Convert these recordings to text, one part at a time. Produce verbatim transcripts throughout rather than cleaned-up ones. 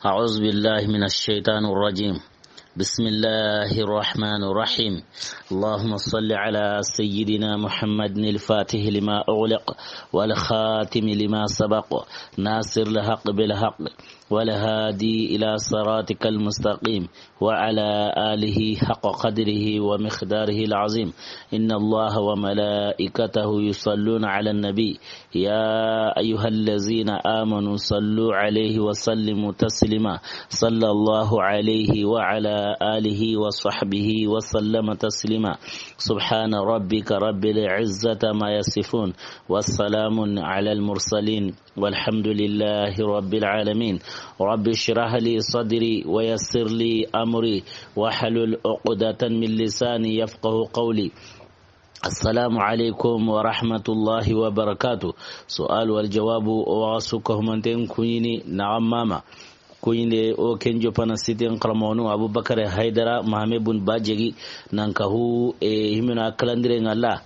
أعوذ بالله من الشيطان الرجيم. بسم الله الرحمن الرحيم. اللهم صل على سيدنا محمد الفاتح لما أغلق والخاتم لما سبق ناصر الحق بالحق والهادي إلى صراطك المستقيم وعلى آله حق قدره ومقداره العظيم. إن الله وملائكته يصلون على النبي يا أيها الذين آمنوا صلوا عليه وسلموا تسليما. صلى الله عليه وعلى آله وصحبه وسلم تسليما. سبحان ربك رب العزة ما يصفون والسلام على المرسلين والحمد لله رب العالمين. رب اشرح لي صدري ويسر لي أمري واحلل عقدة من لساني يفقه قولي. السلام عليكم ورحمة الله وبركاته. سؤال والجواب واسكه من تنكويني نعم ماما. Kuɲinde o ken joppana siten xaranmoxonu Abubakar Haydara Mahame bun Bajegi nan kahu, e, himina kalandire ŋa la,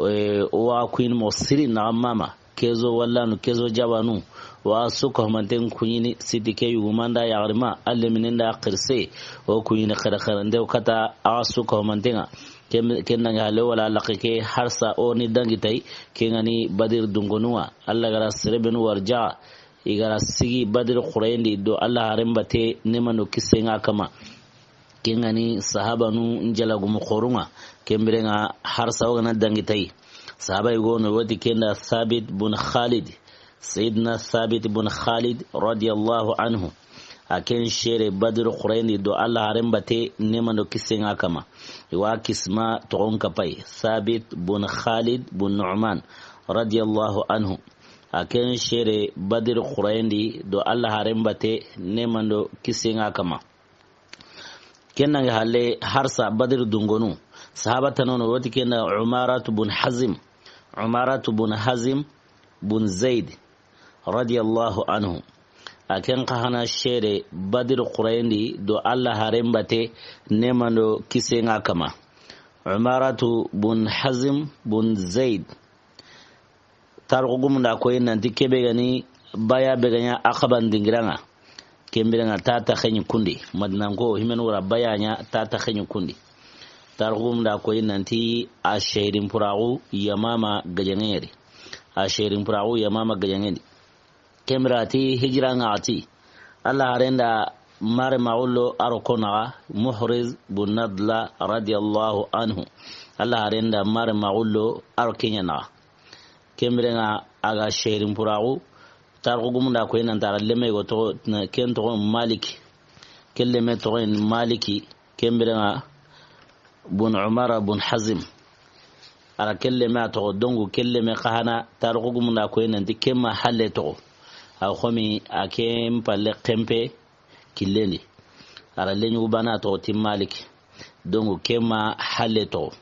e, o wa kuɲin mo siri naxa mama. Kezo wallanu, kezo jabanu, wa su kahumanten kuɲini siti ke yugumanda yaxarima, a leminen da xirise, o kuɲini xerexere ndew kata a su kahumanten ŋa. Ken, ken nange hale wala laqe ke harsa o ni dangi tay, ken ŋa ni Badir dungonuwa, Alla gara serebenu warja, i gara sigi Badiri xurayindi do Alla haren bate nemando kisen ŋa kama. Ken ŋa ni sahabanu njalagumu xorun ŋa. Ken biren ŋa harsa o ga na dangi tay. Sahaba yigo no woti ken da Sabit bun Khalid. Sayidina Sabit bun Khalid radiyallahu anhu. A ken sere Badiri xurayindi do Alla haren bate nemando kisen ŋa kama. I wa kisma toxon kapay. Sabit bun Khalid bun Nu'man radiyallahu anhu. A ken sere Badiri xurayindi do Alla haren bate nemando kisen ŋa kama. Ken nange hale harsa Badiri dungonu. Sahaba tanono woti ken da Umaratu bun Hazim. Umaratu bun Hazim bun Zaid radiyallahu anhu. A ken xa hana sere Badiri xurayindi do Alla haren bate nemando kisen ŋa kama. Umaratu bun Hazim bun Zaid. Tarixu gumun da koyi nanti kebe ga ni baya be ga ɲa Aqaban dingiran ŋa. Ken biren ŋa ta ta xeɲi kundi. Madinanko himenu wara baya ɲa ta ta xeɲi kundi. Tarixu gumun da koyi nanti a sehirin puraxu Yamama gajaŋen ŋa ri. A sehirin puraxu Yamama gajaŋen di. Ken bire a ti hijira ŋa a ti. Alla haren da mare maxullo a ro ko naxa Muhriz bun Nadla radiyallahu anhu. Alla haren da mare maxullo a ro ken ɲa naxa. Ken biren ŋa a ga sehirin puraxu. Tarixu gumun da koyi nanti a ra leme go toxo, ken toxo Maliki. Ken leme toxo Maliki. Ken biren ŋa bun Umara bun Hazim. A ra ken leme a toxo, dongu ken leme xa hana tarixu gumun da koyi nanti ken ma halle toxo. A xomi a ken palle xenpe killen di. A ra leɲugu bana toxo ti Maliki. Dongu ken ma halle toxo.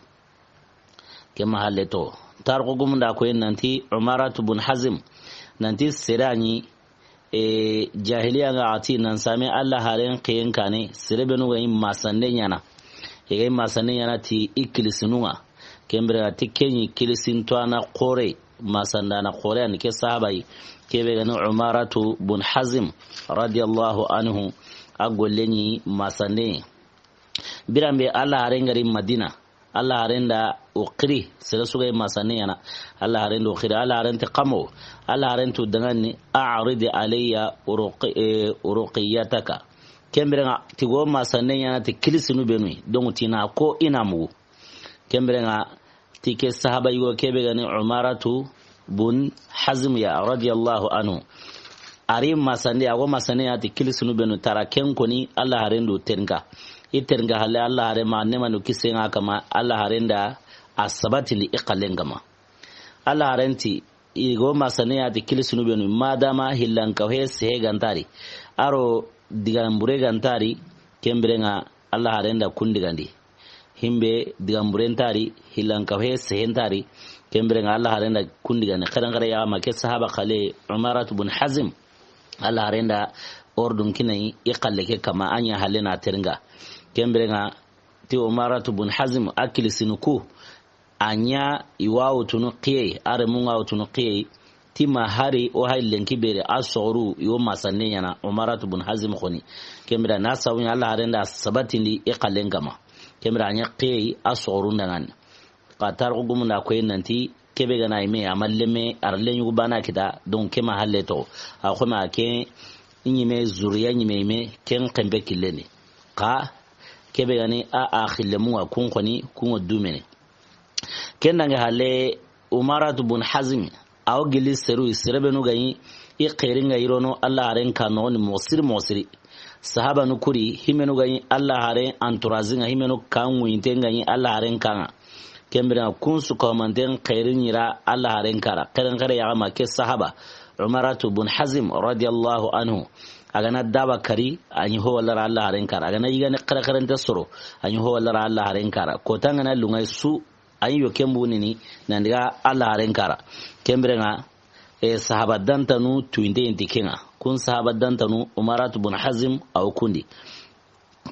Ken ma halle toxo. Tarixu gumun da koyi nanti Umaratu bun Hazim. Nanti sere a ɲi, e, jahiliya ŋa a ti nan same Alla haren xiyen kane, sere benu ga i masande ɲana. I ga i masande ɲana ti i kilisinun ŋa. Ken bire a ti ken ɲi kilisintuwana xore, masandana xore a ni ke sahaba yi. Kebe ga ni Umaratu bun Hazim radiyallahu anhu, a golle ɲi masande. Biran be Alla haren ga ri Madina. Alla haren da o xiri, sere su ga i masande ɲana. Alla haren da o xiri, Alla haren ti kamo. Alla haren tu dangani, "A'rid alayya ruqi-, eh, ruqiyataka." Ken biren ŋa, ti go masande ɲana ti kilisinu benu. Donc, ti na ko i na mugu. Ken biren ŋa, ti ke sahaba yigo kebe ga ni Umaratu bun Hazm ya, radiyallahu anhu. A ri masande, a go masande ya ti kilisinu benu tara ken koni Alla haren do terinka. I terinka halle Alla haren ma nemanu kisen ŋa kama Alla haren da a sabatindi i xallen kama. Alla haren ti i go masande ya ti kilisinu benu madama hillanka he sehe gantari. A ro digambure gantari ken biren ŋa Alla haren da kundigandi. Himbe digamburen tari, hilanka he sehen tari, ken biren ŋa Alla haren da kundigandi. Xeren xere ya ma ke sahaba xale Umaratu bun Hazm. Alla haren da ordun kinai i xalle ke kama a ɲa halle na terinka. Ken biren ŋa ti Umaratu bun Hazm a kilisinu ku. A ɲa i wa wutunu xiye, a remu ŋa wutunu xiye. Ti ma hari o hay lenki bere a soxoru yo masande ɲaana Umaratu bun Hazim xoni. Ken bire na sabu ɲa Alla haren da sabatindi i xallen kama. Ken bire a ɲa xeyi a soxorun dangani. Xa tarixu gumun da koyi nanti kebe gana ime a ma lemme a ra leɲugu bana kita, donc ke ma halle to. A xo ma ke ɲime zuriya ɲime ime ken xembe killeni. Xa kebe gani a a xillemun ŋa kun xoni kun ŋa dumene. Ken dange halle Umaratu bun Hazim, a wo gilli seru, serebenu ga ɲi i xerin ga yirono Alla haren ka noxondi moxo siri moxo siri. Sahabanu kuri, himenu ga ɲi Alla haren entourage ŋa, himenu ka ŋuyinte ga ɲi Alla haren ka ŋa. Ken bire kun su ko manten xerin ɲira Alla haren kara. Xeren xere yaxa ma ke sahaba Umaratu bun Hazim radiyallahu anhu. A gana daba kari, a ɲi ho walla ra Alla haren kara. A gana yigani xere xerente soro, a ɲi ho walla ra Alla haren kara. Kota ngana lunga su, a ɲi yo ken bunini, nan diga Alla haren kara. Ken bire ŋa, e, sahaba dantanu tuwinte inti ke ŋa. Kun sahaba dantanu, Umaratu bun Hazim, a wo kundi.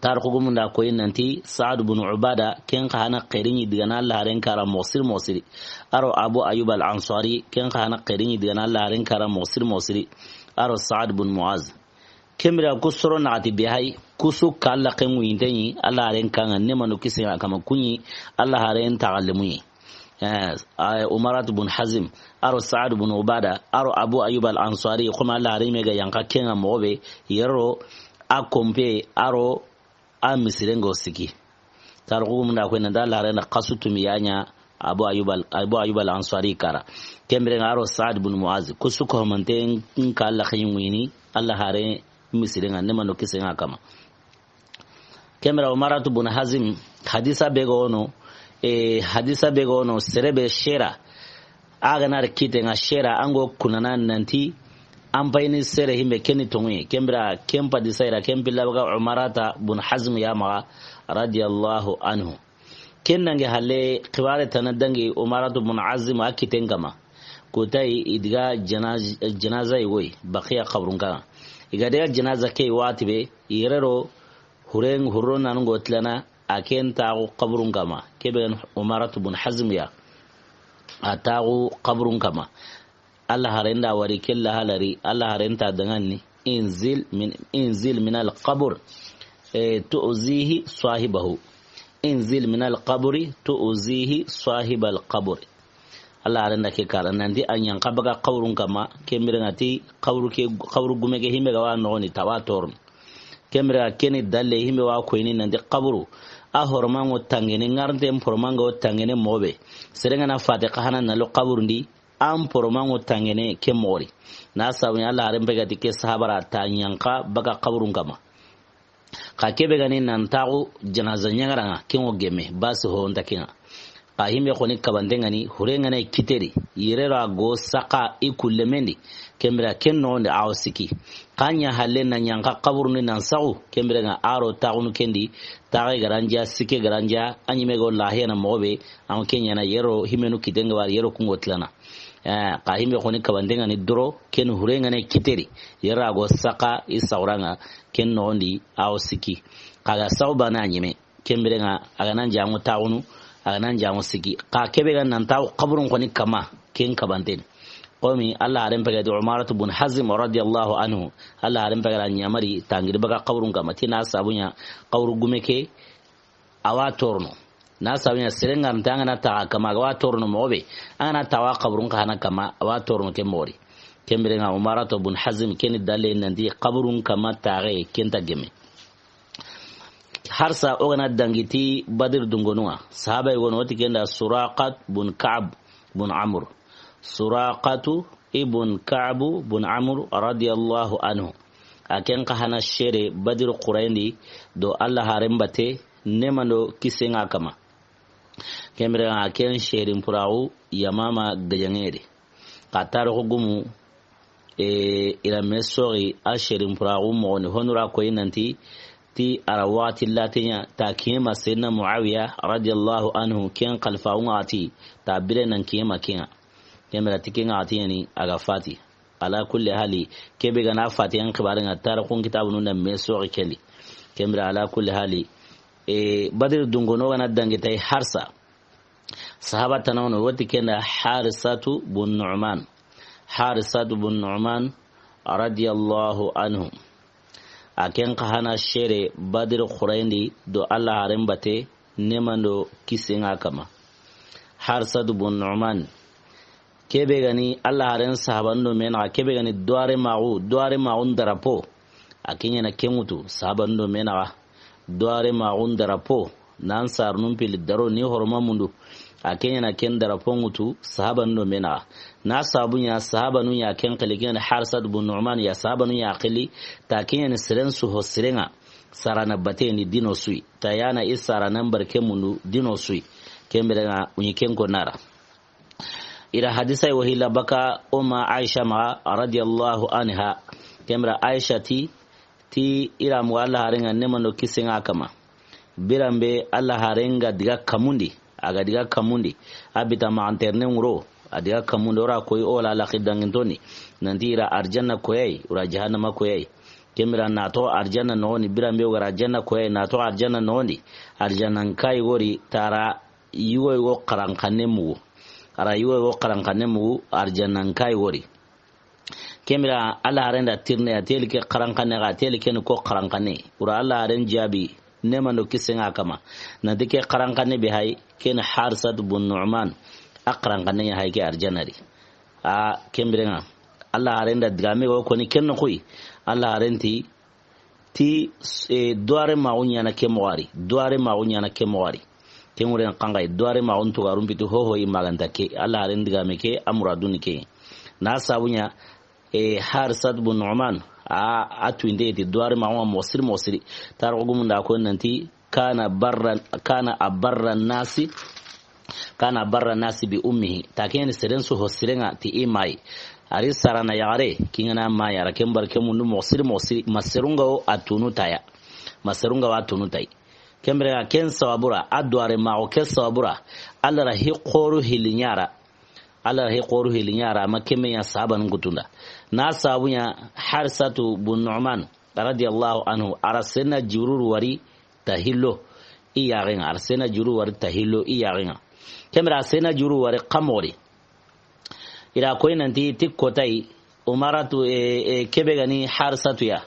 Tarixu gumun da koyi nanti Saad bun Ubada, ken xa hana xerin ɲi digana Alla haren kara moxo siri moxo siri. A ro Abu Ayyub al Ansari, ken xa hana xerin ɲi digana Alla haren kara moxo siri moxo siri. A ro Saad bun Muaz. Ken bire ku soro naxati be hay, ku su ka Alla xen ŋuyinte ɲi Alla haren ka ŋa, nemanu kisen ŋa kama, kun ɲi Alla haren taxallemu ɲi. Eh, ay, Umaratu bun Hazim, a ro Saad bun Ubada, a ro Abu Ayyub al Ansari, xo ma Alla haren me ga yanqa ke ŋa moxo be, yero a kompe, a ro a misiren ga wo siki. Tarixu gumun da koyi nanti Alla haren da xasu tumi ya ɲa Abu Ayyub al, Abu Ayyub al Ansari kara. Ken bire ŋa a ro Saad bun Muaz, ku su ko manten ka Alla xen ŋuyini Alla haren misiren ŋa, nemanu kisen ŋa kama. Ken bire Umaratu bun Hazim, hadisa be ga wono, e, hadisa be ga wono, sere be sera. A gana ri kite ŋa sera, an go kunana nanti, an payini sere himbe keni tonguye. Ken bire ken padi sayra, ken pilla baga Umarata bun Hazim ya maxa, radiyallahu anhu. Ken nange halle, xibare tana dangi Umaratu bun Hazim a kiten kama. Kotayi i diga janaz-, janaza yi woyi, Baqiya xaburun ka ŋa. I ga diga janaza ke waxati be, i yere ro, huren, hurro nanu go tilana, a ken taxu xaburun kama. Kebe Umaratu bun Hazim ya. A taxu xaburun kama. Alla haren da wari kella halari, Alla haren ta dangani, inzil min, inzil min al qabr, e, tu'zihi sahibahu. Inzil min al qabri tu'zihi sahib al qabr. Alla haren da ke kara nanti a ɲa xa baga xaburun kama, ken bire ŋa ti xaburu ke, xaburu gume ke himbe ga wa noxoni ta wa torno. Ken bire ŋa keni dalle himbe wa koyini nanti xaburu a horoman ŋo tangene, ŋarnten poroman ŋo tangene moxo be. Sere ngana fate xa hana na lo xaburun di, an poroman ŋo tangene ke moxo ri. Na sabu ɲa Alla haren pegati ke sahabara ta ɲa xa baga xaburun kama. Xa kebe gani nan taxu janaza ɲaŋara ŋa, ken ŋo gemme, basi ho nta ke ŋa. Xa himbe xoni kabante ŋani, hure ŋana kiteri, yere ra go saxa i kulle mendi, ken bire ken noxondi a wo siki. Xa ɲa halle na ɲa xa xaburun di nan saxu, ken bire ŋa a ro taxunu kendi, taxe garandia, sike garandia, a ɲime go lahiya na moxo be, an ke ɲana yero, himenu kiten ga wari yero kun ŋo tilana. Eh, xa himbe xoni kabante ŋani doro, ken hure ŋana kiteri, yere ra go saxa i saxura ŋa, ken noxondi a wo siki. Xa ga saxu bana ɲime. Ken bire ŋa, a gana jaŋo taxunu, a gana jaŋo siki. Xa kebe ga nan taxu xaburun xoni kama, ken kabanten. Komi Alla haren pegati Umaratu bun Hazim radiyallahu anhu, Alla haren pegara ɲamari tangiri baga xaburun kama, ti na sabu ɲa xaburu gume ke, a wa torno. Na sabu ɲa sere ŋa nta a gana taxa kama, a wa torno moxo be. A gana taxa xaburun xa hana kama, a wa torno ke moxo ri. Ken bire ŋa Umaratu bun Hazim, keni dalle nanti xaburun kama taxe, ken ta gemme. Harsa o gana dangi ti Badr dungonun ŋa, sahaba yi gono woti kenda Suraqat bun Ka'b bun Amr. Suraqatu ibn Ka'b bun Amr radiyallahu anhu. A ken xa hana sere Badr xurayindi do Alla haren bate nemando kisen ŋa kama. Ken bire ŋa a ken serin puraxu Yamama gajaŋe ri. Xa tarixu gumu, e, i ra me soxi a serin puraxu moxoni, honu ra koyi nanti ti a ra waxati late ɲa ta kiɲe ma Seydina Muawiya radiyallahu anhu, ken xalifaxu ŋa ti ta bire nan kiɲe ma ke ŋa. Ken bire ti ke ŋa ti ɲani a ga fati. Ala kulli hali, kebe gana fati an xibare ŋa tarixun kitabunu na me soxi kendi. Ken bire ala kulli hali, e, Badr dungono gana dangi tay Harsa. Sahaba tana wono woti kenda Harisatu bun Nu'man. Harisatu bun Nu'man radiyallahu anhu. A ken xa hana sere Badri xooren di do Alla haaren batte, neeman do kisiye ŋa a kanma. Harisatu bun Nu'man, ke be ga ni Alla haaren sahaban do me naxa, ke be ga ni duwaarenmaaxu, duwaarenmaaxun darapo. A ken ɲa na ken ŋutu sahaban do me naxa. Duwaarenmaaxun darapo, na ansaarunun pilli daro ni horoma mundu. A ken ɲa na ken darapo ŋutu sahaban do me naxa. Na sabu ɲa sahabanun ya ken xili, ken Harisatu bun Nu'man ya sahabanun ya xili, ta ken ɲa ni seren su ho siren ŋa, sarana batte ni dino su yi. Ta ya na i sarana barke mundu dino su yi. Ken biren ŋa, u ɲi ken ko nara. I ra hadisa yi wo hilla baka o ma Aisha maxa radiyallahu anha. Ken bire Aisha ti, ti i ra mu Alla haaren ŋa, neeman do kisiye ŋa a kanma. Biran be Alla haaren ga diga kanmun di, a ga diga kanmun di. A bita maxanterene ŋuro, a diga kanmun di, o ra koyi o la laxi danginton di. Nanti i ra arjanna koyi, o ra jahannama koyi. Ken bire na toxo arjanna noxon di, biran be o ga ra arjanna koyi, na toxo arjanna noxon di. Arjannan kayi wori tara yugo yugo xaranxanne mugu. A ra yugo yugo xaranxanne mugu, arjannan kayi wori. Ken bire Alla haaren da tirinde, a ti eli ke xaranxanne xa, a ti eli ke ni ko xaranxanne. O ra Alla haaren jaabi, neeman do kisiye ŋa a kanma. Nanti ke xaranxanne be hayi, ken Harisatu bun Nu'man. A xaranxanne ɲa hayi ke arjanna di. A ken biren ŋa, Alla haaren da digame wo koni ken noxu yi. Alla haaren ti, ti, e, duwaarenmaaxu ɲa na ke moxo wari, duwaarenmaaxu ɲa na ke moxo wari. Ken ŋuren xanxayi, duwaarenmaaxun tugaarun piti hoho i maganta ke, Alla haaren digame ke, a muradun ni ke. Na sabu ɲa, e, Harisatu bun Nu'man, a, a tuwinde ti duwaarenmaaxu ŋa moxo siri, moxo siri. Taarixu gumun da ko nanti, kana barra, kana abarra nasi, kana barra nasi bi ummihi. Ta ken ɲa ni seren su ho siren ŋa ti i ma yi. A ri sarana yaxare, ken ŋa na ma yi, a ra ken barke mundu moxo siri, moxo siri. Ma serun ga wo a tunu ta ya. Ma serun ga wo a tunu ta yi. Ken bire ŋa ken sababu ra, a duwaarenmaaxu ke sababu ra, Alla ra hi xooru hilli ɲa a ra. Alla ra hi xooru hilli ɲa a ra, a ma ken me ɲa sahabanun kutun da. Na sabu ɲa Harisatu bun Nu'man radiyallahu anhu, a ra Seydina Jibrilu wari ta hillo i yaaxen ŋa, a ra Seydina Jibrilu wari ta hillo i yaaxen ŋa. Ken bire Seydina Jibrilu wari xa moxo di. I ra koyi nanti ti koota yi, Umaratu, e, e, ke be ga ni Harisatu ya.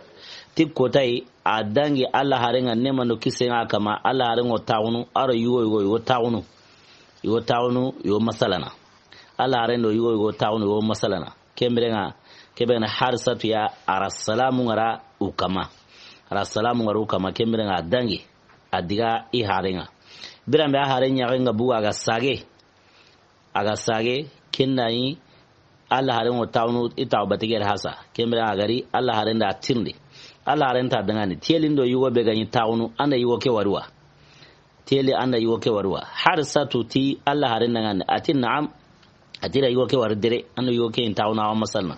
Ti koota yi, a dangi Alla haaren ŋa, neeman do kisiye ŋa a kanma, Alla haaren ŋa wo taaxunu, a ro yugo yugo, yugo taaxunu. Yugo taaxunu, yugo masalana. Alla haaren do yugo yugo taaxunu, yugo masalana. Ken bire ŋa, ke be ga ni Harisatu ya, a ra salaamun ŋa ra u kanma. A ra salaamun ŋa ra u kanma, ken bire ŋa a dangi. A diga i haaren ŋa. Biran be a haaren ɲaxen ga bugu a ga sage. A ga sage, ken da yi, Alla haaren ŋa wo taaxunu, i taaxu batte gere hasa. Ken bire a ga ri, Alla haaren da a tirindi. Alla haaren ta dangani, ti eli n do yugo be ga ɲi taaxunu, an da yugo ke wari wa. Ti eli an da yugo ke wari wa. Harisatu ti Alla haaren dangani, a ti naam, a ti i ra yugo ke wari dere, an do yugo ke ɲi taaxunu a wa masalana.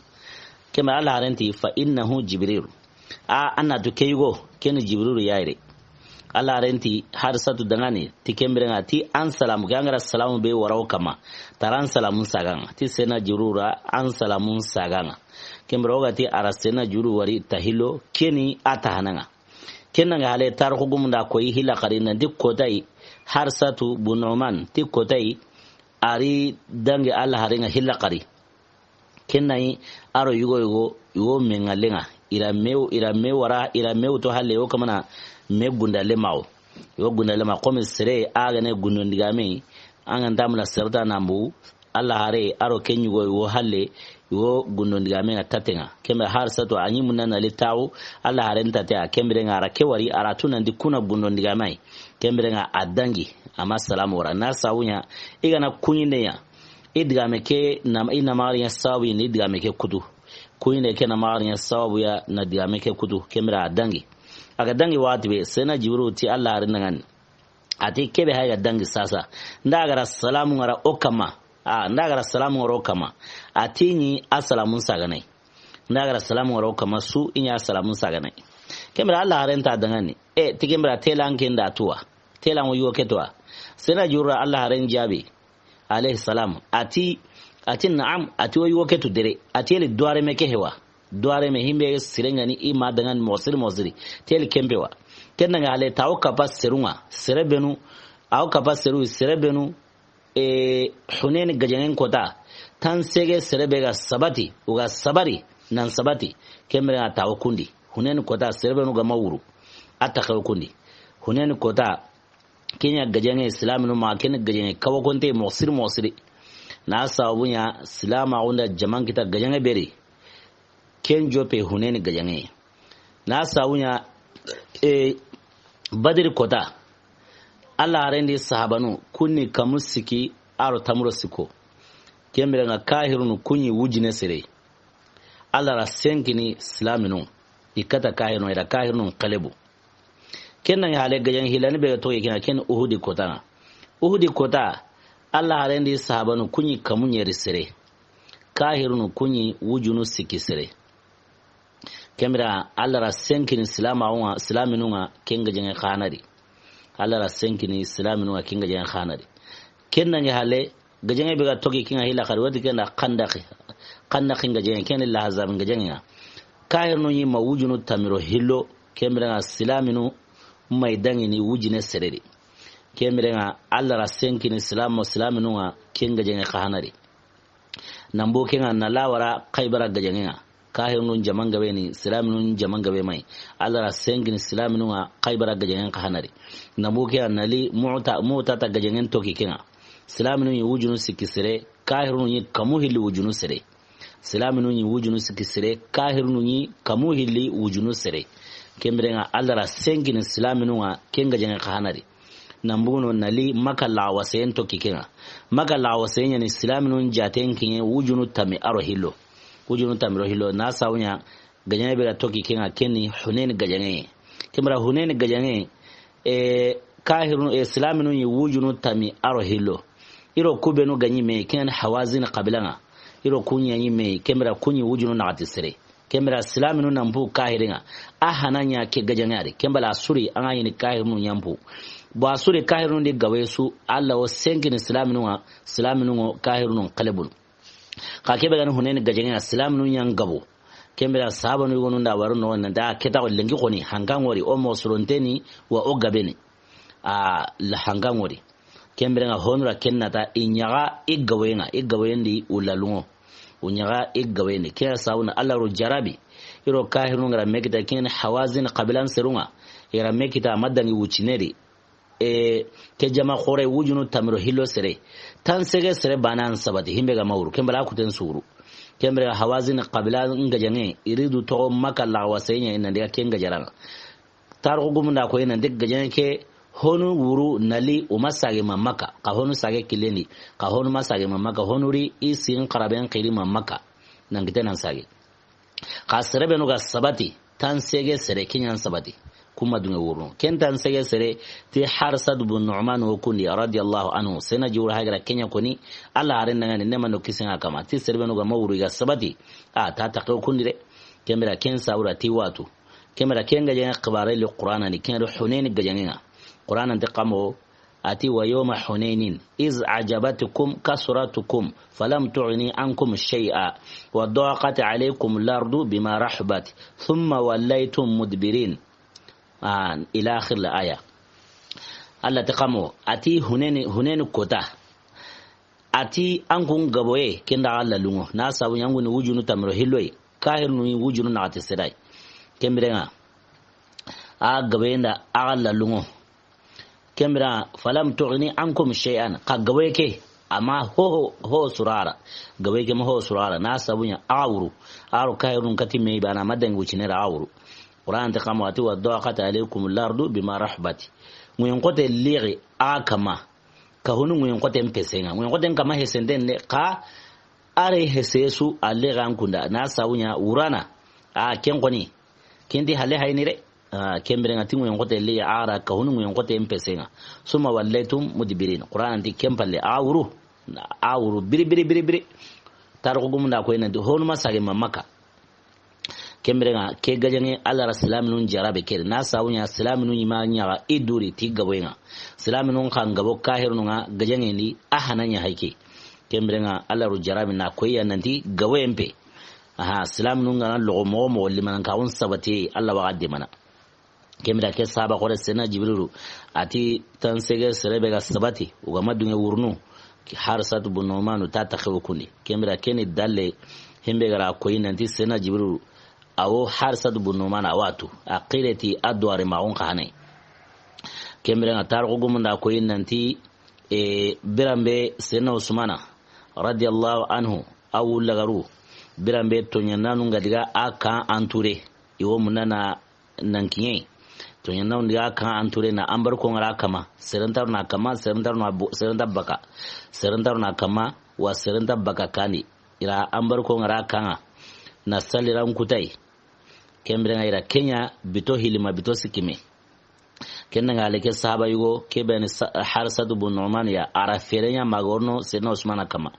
Ken bire Alla haaren ti, fa innahu Jibril. A, an na tu ke yugo, ken ni Jibrilu ya yere. Alla haaren ti Harisatu dangani, ti ken bire ŋa, ti an salaamu ke, an ga ra salaamu be wara o kanma, tara an salaamun saga ŋa, ti Seydina Jibrilu ra an salaamun saga ŋa. Ken bire o ga ti a ra Seydina Jibrilu wari ta hillo, ken ni a ta hana ŋa. Ken na ŋa hale taarixu gumun da koyi hilla xari nanti koota yi, Harisatu bun Nu'man, ti koota yi, a ri dangi Alla haaren ŋa hilla xari. Ken na yi a ro yugo yugo, yugo me ŋallen ŋa. I ra me, i ra me wara, i ra me wuto halle, yugo kamana me gundalema wo. Yugo gundalema, comme sere a ga ne gundon digame, an ga nta muna sere ta na mbu, Alla haare a ro ken yugo, yugo halle, yugo gundon digame ŋa taten ŋa. Ken be Harisatu a ɲi munna na li taaxu, Alla haaren tate a ken bire ŋa a ra ke wari, a ra tu nanti ku na gundon digame yi. Ken bire ŋa a dangi, a ma salaamu wara. Na sabu ɲa, i ga na kuɲinde ɲa. I digame ke, na, i na maxa ri ɲa sababu yi, i digame ke kutu. Kuɲinde ke na maxa ri ɲa sababu ya, na digame ke kutu. Ken bire a dangi. A ga dangi waxati be, Seydina Jibrilu ti Alla haaren ŋa ni. A ti ke be hay ga dangi sasa. N da ga ra salaamu ŋa ra o kanma. A, n da ga ra salaamu ŋa ra o kanma. A ti ɲi a salaamun saagana yi. N da ga ra salaamu ŋa ra o kanma su i ɲa a salaamun saagana yi. Ken bire Alla haaren ta dangani. E, ti ken bire tela n ke n da tuwa. Tela ŋo yugo ke tuwa. Seydina Jibrilu Alla haaren jaabi. Alayhi salam. A ti, a ti naam, a ti o yugo ke tu dere. A ti eli duwaareme ke hewa. Duwaareme himbe sire ŋa ni i ma dangani moxo siri moxo siri. Ti eli ken pe wa. Ken na ŋa hale ta o kapa seru ŋa. Sere benu. A o kapa seru, sere benu. E, Hunayni gajaŋen kota. Tan sege sere be ga sabati, o ga sabari, nan sabati. Ken bire ŋa a taxu kundi. Huneni kota, sere be nu ga ma wuru, a taxu kundi. Huneni kota, ken ɲa gajaŋe silaaminu maxa, ken gajaŋe kawa konte moxo siri moxo siri. Na sababu ɲa silaamaxu nda jaman kita gajaŋe beri. Ken joppe Huneni gajaŋe. Na sababu ɲa, e, Badiri kota, Alla haaren di sahabanu, kun ni kamu sikki, a ro tamuro sikko. Ken bire ŋa kahirunu kun ɲi wujine sere. Alla ra senkini silaaminu, i kata kahirunu, i ra kahirunu xelebu. Ken na ŋa hale gajaŋe hillandi be ga toxo ken ŋa, ken Uhudi kota ŋa. Uhudi kota, Alla haaren di sahabanu kun ɲi kamu ɲeri sere. Kahirunu kun ɲi wujunu sikki sere. Ken bire Alla ra senkini silaamaxu ŋa, silaaminu ŋa, ken gajaŋe xa na ri. Alla ra senkini silaaminu ŋa, ken gajaŋe xa na ri. Ken na ŋa hale gajaŋe be ga toxo ken ŋa hilla xari, wati ken da Xandaxi. Xandaxi gajaŋe, ken ni Lahazabi gajaŋe ŋa. Kahirunu ɲi ma wujunu tamiro hillo, ken bire ŋa silaaminu ma i daŋini wujine sere di. Ken bire ŋa Alla ra senkini silaamo, silaaminu ŋa, ken gajaŋe xa na ri. Nan bo ken ŋa na la wara Xaybara gajaŋe ŋa. Kahirunu jaman gabe ni, silaaminu jaman gabe ma yi. Alla ra senkini silaaminu ŋa Xaybara gajaŋe xa na ri. Nan bo ken ŋa na li Mu'ta, Mu'tata gajaŋen toxo ken ŋa. Silaaminu ɲi wujunu sikki sere, kahirunu ɲi kamu hilli wujunu sere. Silaaminu ɲi wujunu sikki sere, kahirunu ɲi kamu hilli wujunu sere. Ken bire ŋa Alla ra senkini silaaminu ŋa, ken gajaŋe xa na ri. Nan bugu no na li Maka laxawaseyen toxo ken ŋa. Maka laxawaseyen ɲa ni silaaminu jaaten kiɲe wujunu tammi a ro hillo. Wujunu tammi ro hillo, na sababu ɲa gajaŋe be ga toxo ken ŋa, ken ni Huneni gajaŋe. Ken bire Huneni gajaŋe, e, kahirunu, e, silaaminu ɲi wujunu tammi a ro hillo. I ro ku be nu ga ɲi me yi, ken Hawazin xabila ŋa. I ro ku ɲa ɲi me yi, ken bire ku ɲi wujunu naxati sere. Ken bire silaaminu nan pu kahirin ŋa. A hana ɲa ke gajaŋe a ri. Ken bire a su ri a ŋa ɲi ni kahirinu ɲa n pu. Bon, a su ri kahirinu di gabe su, Alla wo senkini silaaminu ŋa, silaaminu ŋo kahirinu xelebunu. Xa ke be ga ni Huneni gajaŋe ŋa, silaaminu ɲa n gabo. Ken bire sahabanu yogonu nda wari no na da ke ta ko lenki xoni, hanka ŋori, o moxo soronteni, wa o gabeni. A la hanka ŋori. Ken bire ŋa honu ra ken na ta i ɲaxa i gaboye ŋa, i gaboyen di u la lungo. U ɲaxa i gaboyen di. Ken sababu na Alla ro jarabi. I ro kahirinu ŋa ra me kita ken Hawazin xabilan seru ŋa. I ra me kita ma daŋi wucine di. E, ke jama xoore wujunu tamiro hillo sere. Tan sege sere bana an sabati, himbe ga ma wuru, ken bire a kuten su wuru. Ken bire Hawazin xabila gajaŋe, i ri du toxo Maka laxawaseyen ɲa, i nan diga ken gajaŋe ŋa. Tarixu gumun da ko i nan diga gajaŋe ke, honu wuru na li o ma sage ma Maka, xa honu sage killen di, xa honu ma sage ma Maka, honu ri i sin xaraben xiri ma Maka. Nan kite nan sage. Xa sere be nu ga sabati, tan sege sere, ken ɲa n sabati. Kuma dunge wurno. Ken tan sege sere, ti Harsad bun Nu'man wo kundi, radiyallahu anhu. Sena jiwra hagira ken ɲa koni, Alla haaren daŋani, ne ma no kisen ŋa kama. Ti sere be nu ga ma wuru i ga sabati. A, ta taxe wo kundi de. Ken bire ken sabu ra ti watu. Ken bire ken gajaŋe xibaare li Qur'ana ni, ken do Huneni gajaŋe ŋa. Qur'ana nte kamo, A ti, ويوم حنين إذ أعجبتكم كثرتكم فلم تغن عنكم شيئا وضاقت عليكم الأرض بما رحبت ثم وليتم مدبرين. Ah, ila akhir al-aya. Alla ti kamo, a ti Huneni, Huneni kota. A ti an kun gaboye, ken da Alla lungo. Na sabu ɲa an kun ni wujunu tamiro hilloy. Kahirinu ni wujunu naxati sere yi. Ken bire ŋa. A gaboye nda Alla lungo. Ken bire, فلم تغن عنكم شيئا. Xa gaboye ke, a ma ho, ho, ho sura a ra. Gaboye ke ma ho sura a ra. Na sabu ɲa, a wuru. A ro kahirun kati me bana ma daŋi wucine ra a wuru. Qur'an nte kamo a ti, وضاقت عليكم الأرض بما رحبت. Ŋuyen xote lixi a kama. Ka honu ŋuyen xoten pese ŋa. Ŋuyen xoten kama hesenten de, xa a re hese su a lixi an kun da. Na sabu ɲa wurana. A ken xoni. Ken ti hale hayni re. Ah, ken bire ŋa ti ŋuyen xote li a ra ka honu ŋuyen xoten pese ŋa. ثم وليتم مدبرين. Qur'an nti ken palle a wuru. A wuru biri, biri, biri, biri. Tarixu gumun da ko i nan ti honu ma sage ma Maka. Ken bire ŋa ke gajaŋe Alla ra silaaminun jarabe ke. Na sabu ɲa silaaminun ɲi ma ɲaxa i duri ti gaboye ŋa. Silaaminun xa gabo kahirunu ŋa gajaŋen di a hana ɲa hayke. Ken bire ŋa Alla ro jarabe na ko i ya nan ti gaboyen pe. Aha, silaaminun ga na loxo moxo moxo limanankaxun sabati, Alla wa xa demana. Ken bire ke sahaba xoore sena Jibrilu, a ti tan sege sere be ga sabati, o ga ma dunge wurunu, Harisatu bun Nu'manu ta taxe wo kundi. Ken bire ken ni dalle, himbe ga ra koyi nanti Sena Jibrilu, a wo Harisatu bun Nu'manu a wa tu. A xireti a duware maxun xa hane. Ken bire ŋa tarixu gumun da koyi nanti, e, biranbe Sena Usmana, radiyallahu anhu, a wulla garu, biranbe toɲananu ŋa diga a kan anture. I wo munana nan kiɲe. Toɲananu diga a kan anture na ambar ko ŋa ra kama. Serentar na kama, serentar na bo-, serenta baka. Serentar na kama, wa serenta baka kandi. I ra ambar ko ŋa ra kanga na saliran kutai. Ken bire ŋa i ra ke ɲa bito hilima, bito sikime. Ken ŋa le ke sahaba yugo, ke be ni sa-, Harisatu bun Nu'man ya, a ra fere ɲa ma ga ro no Sena Usmana kama.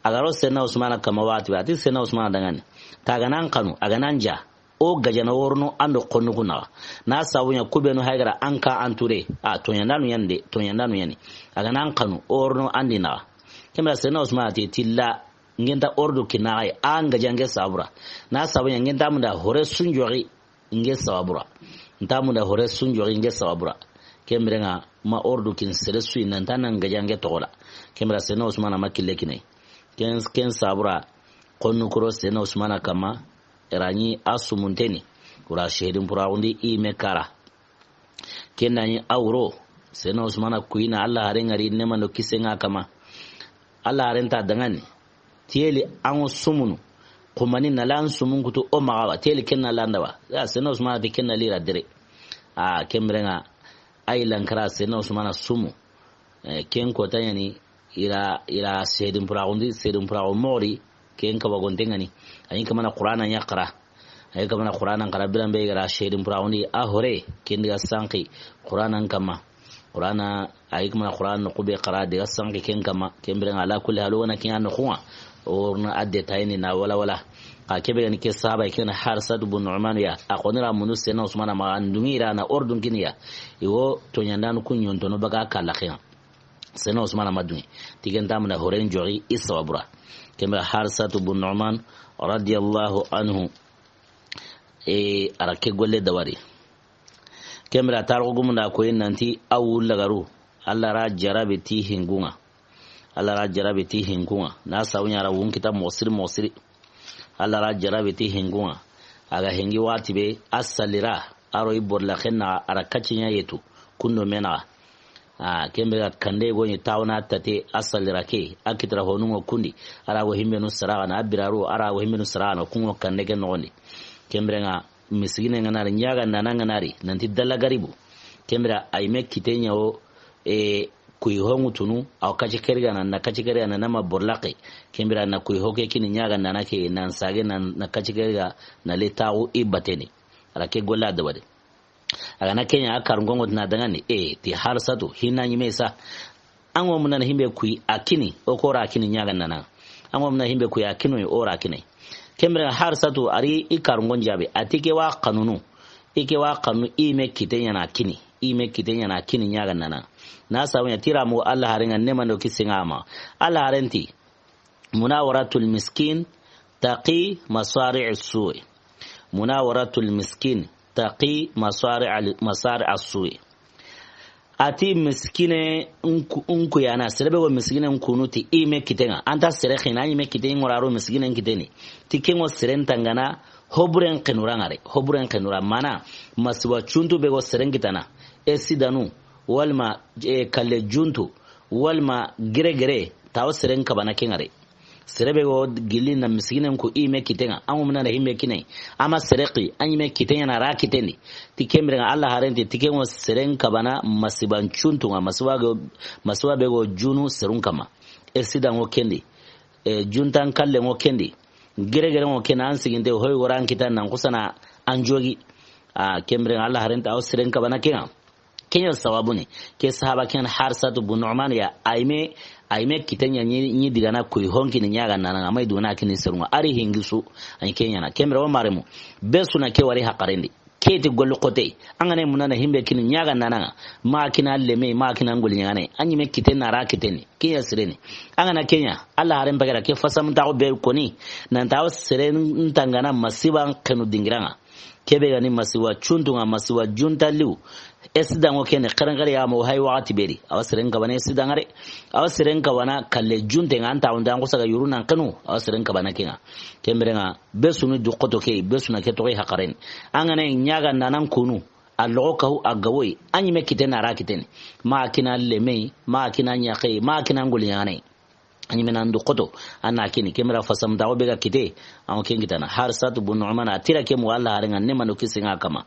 A ga ro Sena Usmana kama waxati be, a ti Sena Usmana danŋa ni. Ta ga na an kanu, a ga na an ja. O gajana wo ro no an do xonnu ku naxa. Na sabu ɲa ku be nu hayi ga ra an kan anture. A, toɲandanu ɲa ni de, toɲandanu ɲa ni. A ga na an kanu, o ro no an di naxa. Ken bire Sena Usmana ti, ti la, n ke nta o ro du kini axa yi, an gaja n ke sabu ra. Na sabu ɲa n ke nta munda hore su n joxi n ke sabu ra. N nta munda hore su n joxi n ke sabu ra. Ken bire ŋa ma o ro du kini sere su yi, nan ta nan gaja n ke toxo la. Ken bire Sena Usmana ma kille kini a yi. Ken, ken sabu ra, xonnu ku ro Sena Usmana kama, i ra ɲi a sumunteni, o ra sehedin puraxundi i me kara. Ken da ɲi a wuro, Sena Usmana kuyi na Alla haren ŋari, neema do kisen ŋa a kama. Alla haren ta danŋa ni, tiyeli an ŋo sumunu, xumani na la an sumun kutu o maxa wa, tiyeli ken na la an da wa. Ya, Sena Usmana ti ken na li ra dere. A, ken bire ŋa, a yi lankara Sena Usmana sumu. E, ken kota ɲa ni, i ra, i ra sehedin puraxundi, sehedin puraxu moxo ri, ken kaba gonte ŋa ni. A yi kamana Qur'ana ɲa xara. A yi kamana Qur'ana xara, biranbe i ga ra sehedin puraxundi, a hore, ken diga sanqi Qur'ana n kama. Qur'ana, a yi kamana Qur'ana noqu be xara, diga sanqi ken kama. Ken bire ŋa, ala kulli hal, o ga na ke ɲa noqu ŋa, o ro na a détail ni na wala wala. Xa ke be ga ni ke sahaba, ken Harisatu bun Nu'manu ya, a xoni ra munu Sena Usmana maxa, an dungi ra na o ro dun kini ya. I wo toɲandanu ku ɲontono baga kala ke ŋa. Sena Usmana ma dungi. Ti ken nta munda hore n joxi i sabu ra. Ken bire Harisatu bun Nu'man, radiyallahu anhu, e, a ra ke golle dabari. Ken bire tarixu gumun da koyi nanti a wulla garu, Alla ra jarabe ti hingu ŋa. Alla ra jarabe ti hingu ŋa. Na sabu ɲa a ra wun kita moxo siri, moxo siri. Alla ra jarabe ti hingu ŋa. A ga hingi waxati be, a salira, a ro i borla xenna, a ra kacci ɲa yetu, kundo me naxa. A, ken bire ga kande go ɲi tawna tate, a salira ke, a kitara honu ŋo kundi, a ra go himbenu saraxana, a biraru, a ra go himbenu saraxana, ku ŋo kande ke noxondi. Ken bire ŋa, misigine ŋa na ri, ɲaga nana ŋa na ri, nanti dalla garibu. Ken bire a yi me kite ɲa wo, e, kuyi ho ŋutunu, a wo kacci keriga na, na kacci keriga na, na ma borlaqe. Ken bire na kuyi ho ke kini ɲaga nana ke, nan sage na, na kacci keriga na le taxu i bateni. A ra ke golla dabari. A ga na ke ɲa a karunko ŋo ti na danŋa ni, e, ti Harisatu, hina ɲi me sa. An ŋo munda na himbe kuyi a kini, o ko ra kini ɲaga nana. An ŋo munda himbe kuyi a kini, o ra kini. Ken bire Harisatu a ri i karunko n jabe, a ti ke wa xanunu. I ke wa xanunu, i me kite ɲa na kini. I me kite ɲa na kini ɲaga nana. Na sabu ɲa ti ra mu Alla haren ŋa, neema do kisen ŋa a ma. Alla haren ti, munawaratul miskin taqi masari' as-su'. Munawaratul miskin taqi masari' al-, masari' as-su'. A ti miskine nku-, nkuyana, sere be go miskine nkunu ti i me kite ŋa. An ta sere xina, i me kite ŋo ra ro miskine nkiteni. Ti ke ŋo seren tangana, hoburen xenura ŋa re, hoburen xenura mana, masiba cuntu be go seren kitana, esidanu, walma, e, kalle juntu, walma gere gere, tawo seren kabana ke ŋa re. Sere be go gilli na misiginen ku i me kite ŋa, an ŋo munda na himbe kine, a ma sere xi, an i me kite ɲa na ra kitendi. Ti ken bire ŋa Alla haren ti, ti ke ŋo seren kabana masiban cuntu ŋa, masiba go, masiba be go junu serun kama. Esidan ŋo kendi, e, juntan kalle ŋo kendi, gere gere ŋo kendi, an siginte hoy waran kitan nan kusana an jogi. A, ken bire ŋa Alla haren ti a wo seren kabana ke ŋa. Ken ɲa sababu ni, ke sahaba ken Harisatu bun Nu'man ya, a yi me, a yi me kite ɲa ɲi, ɲi digana kuyi ho n kini ɲaga nana ŋa, a ma i duna kini serun ŋa, a ri hingi su, a ɲi ke ɲa na. Ken bire wo maremu, be su na ke wari haqaren di. Ke ti golli xote, an ga na munda na himbe kini ɲaga nana ŋa, ma kina leme, ma kina ngoli ɲaga ne, an ɲi me kite na ra kite ni, ke ɲa sire ni. An ga na ke ɲa, Alla haren bagara ke fasamu taxu be koni, nan ta wo seren tangana masiban xenu dingira ŋa. Kebe ga ni masiwa cuntu ŋa, masiwa junta liw. Esidanŋo kene, xerenxere ya mo hay waxati beri. Awa seren kabane esidanŋa re. Awa seren kabana kalle junte ŋa, anta wonda an xusaga yuru nan kenu. Awa seren kabana ke ŋa. Kemere ŋa, be sunu du xoto ke, be suna ke toxi haxaren. An ga na ɲaga nanan kunu. A loxo kahu a gawoyi. An ɲi me kite na ra kiteni. Ma kina lemei, ma kina ɲaxei, ma kina ngoli ɲaxanei. A ɲi me nan du xoto, a na kini, kemera fasamtaxu be ga kite, a ŋo ken kitana. Harsatu bun Nu'man, a tira ke mo Alla haren ŋa, ne mano kisi ŋa kama.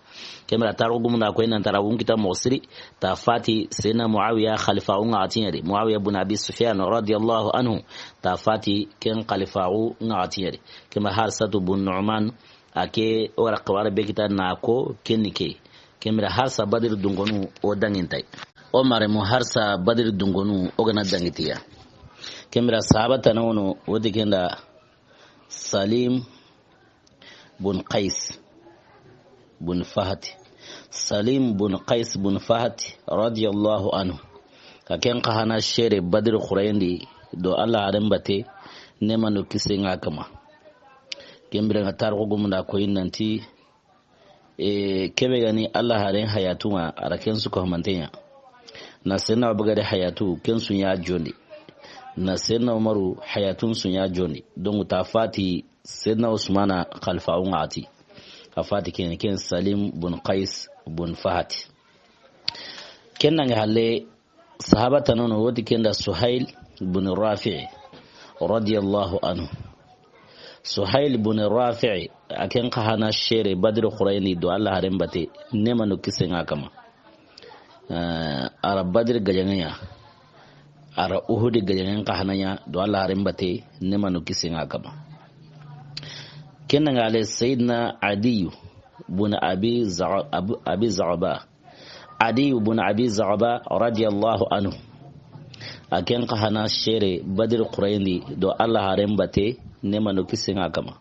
Kemera tarixu gumu na ko i nan tara wun kita moxo siri, ta fati Seyidina Muawiya xalifa ŋa a tiɲeri. Muawiya bun Abi Sufyan radiyallahu anhu, ta fati ken xalifa ŋa a tiɲeri. Kemera Harsatu bun Nu'man, a ke o ra xibare be kita na ko ken ni ke. Kemera Harsa Badiri dungonu o dangintai. O mare mo Harsa Badiri dungonu o ga na dangitiya. Kemera sahaba tana wono wodi kenda Salim bun Qais bun Fahati. Salim bun Qais bun Fahati radiyallahu anhu. Ka ken xa hana sere Badiri xurayindi do Alla haren bate ne mano kisi ŋa kama. Kemere ŋa tarixu gumu na ko i nanti, e, kebe ga ni Alla haren hayatu ŋa, a ra ken su ko manteya. Na Seyidina Abubakari hayatu, ken su ɲa jondi. Na Seyidina Umaru hayatun su ɲa jondi. Donc ta fati Seyidina Usmana xalifa ŋa a ti. A fati ken, ken Salim bun Qais bun Fahati. Ken nange halle sahaba tana wono wodi kenda Suhail bun Rafi'i radiyallahu anhu. Suhail bun Rafi'i, a ken xa hana sere Badiri xurayindi do Alla haren bate, ne mano kisi ŋa kama. Eh, a ra Badiri gajaŋe ya, a ra Uhudi gajaŋen xa hana ya do Alla haren bate, ne mano kisi ŋa kama. Ken nange halle Seyidina Adiyu bun Abi Za-, Abu, Abi Zaba. Adiyu bun Abi Zaba radiyallahu anhu. A ken xa hana sere Badiri xurayindi do Alla haren bate, ne mano kisi ŋa kama.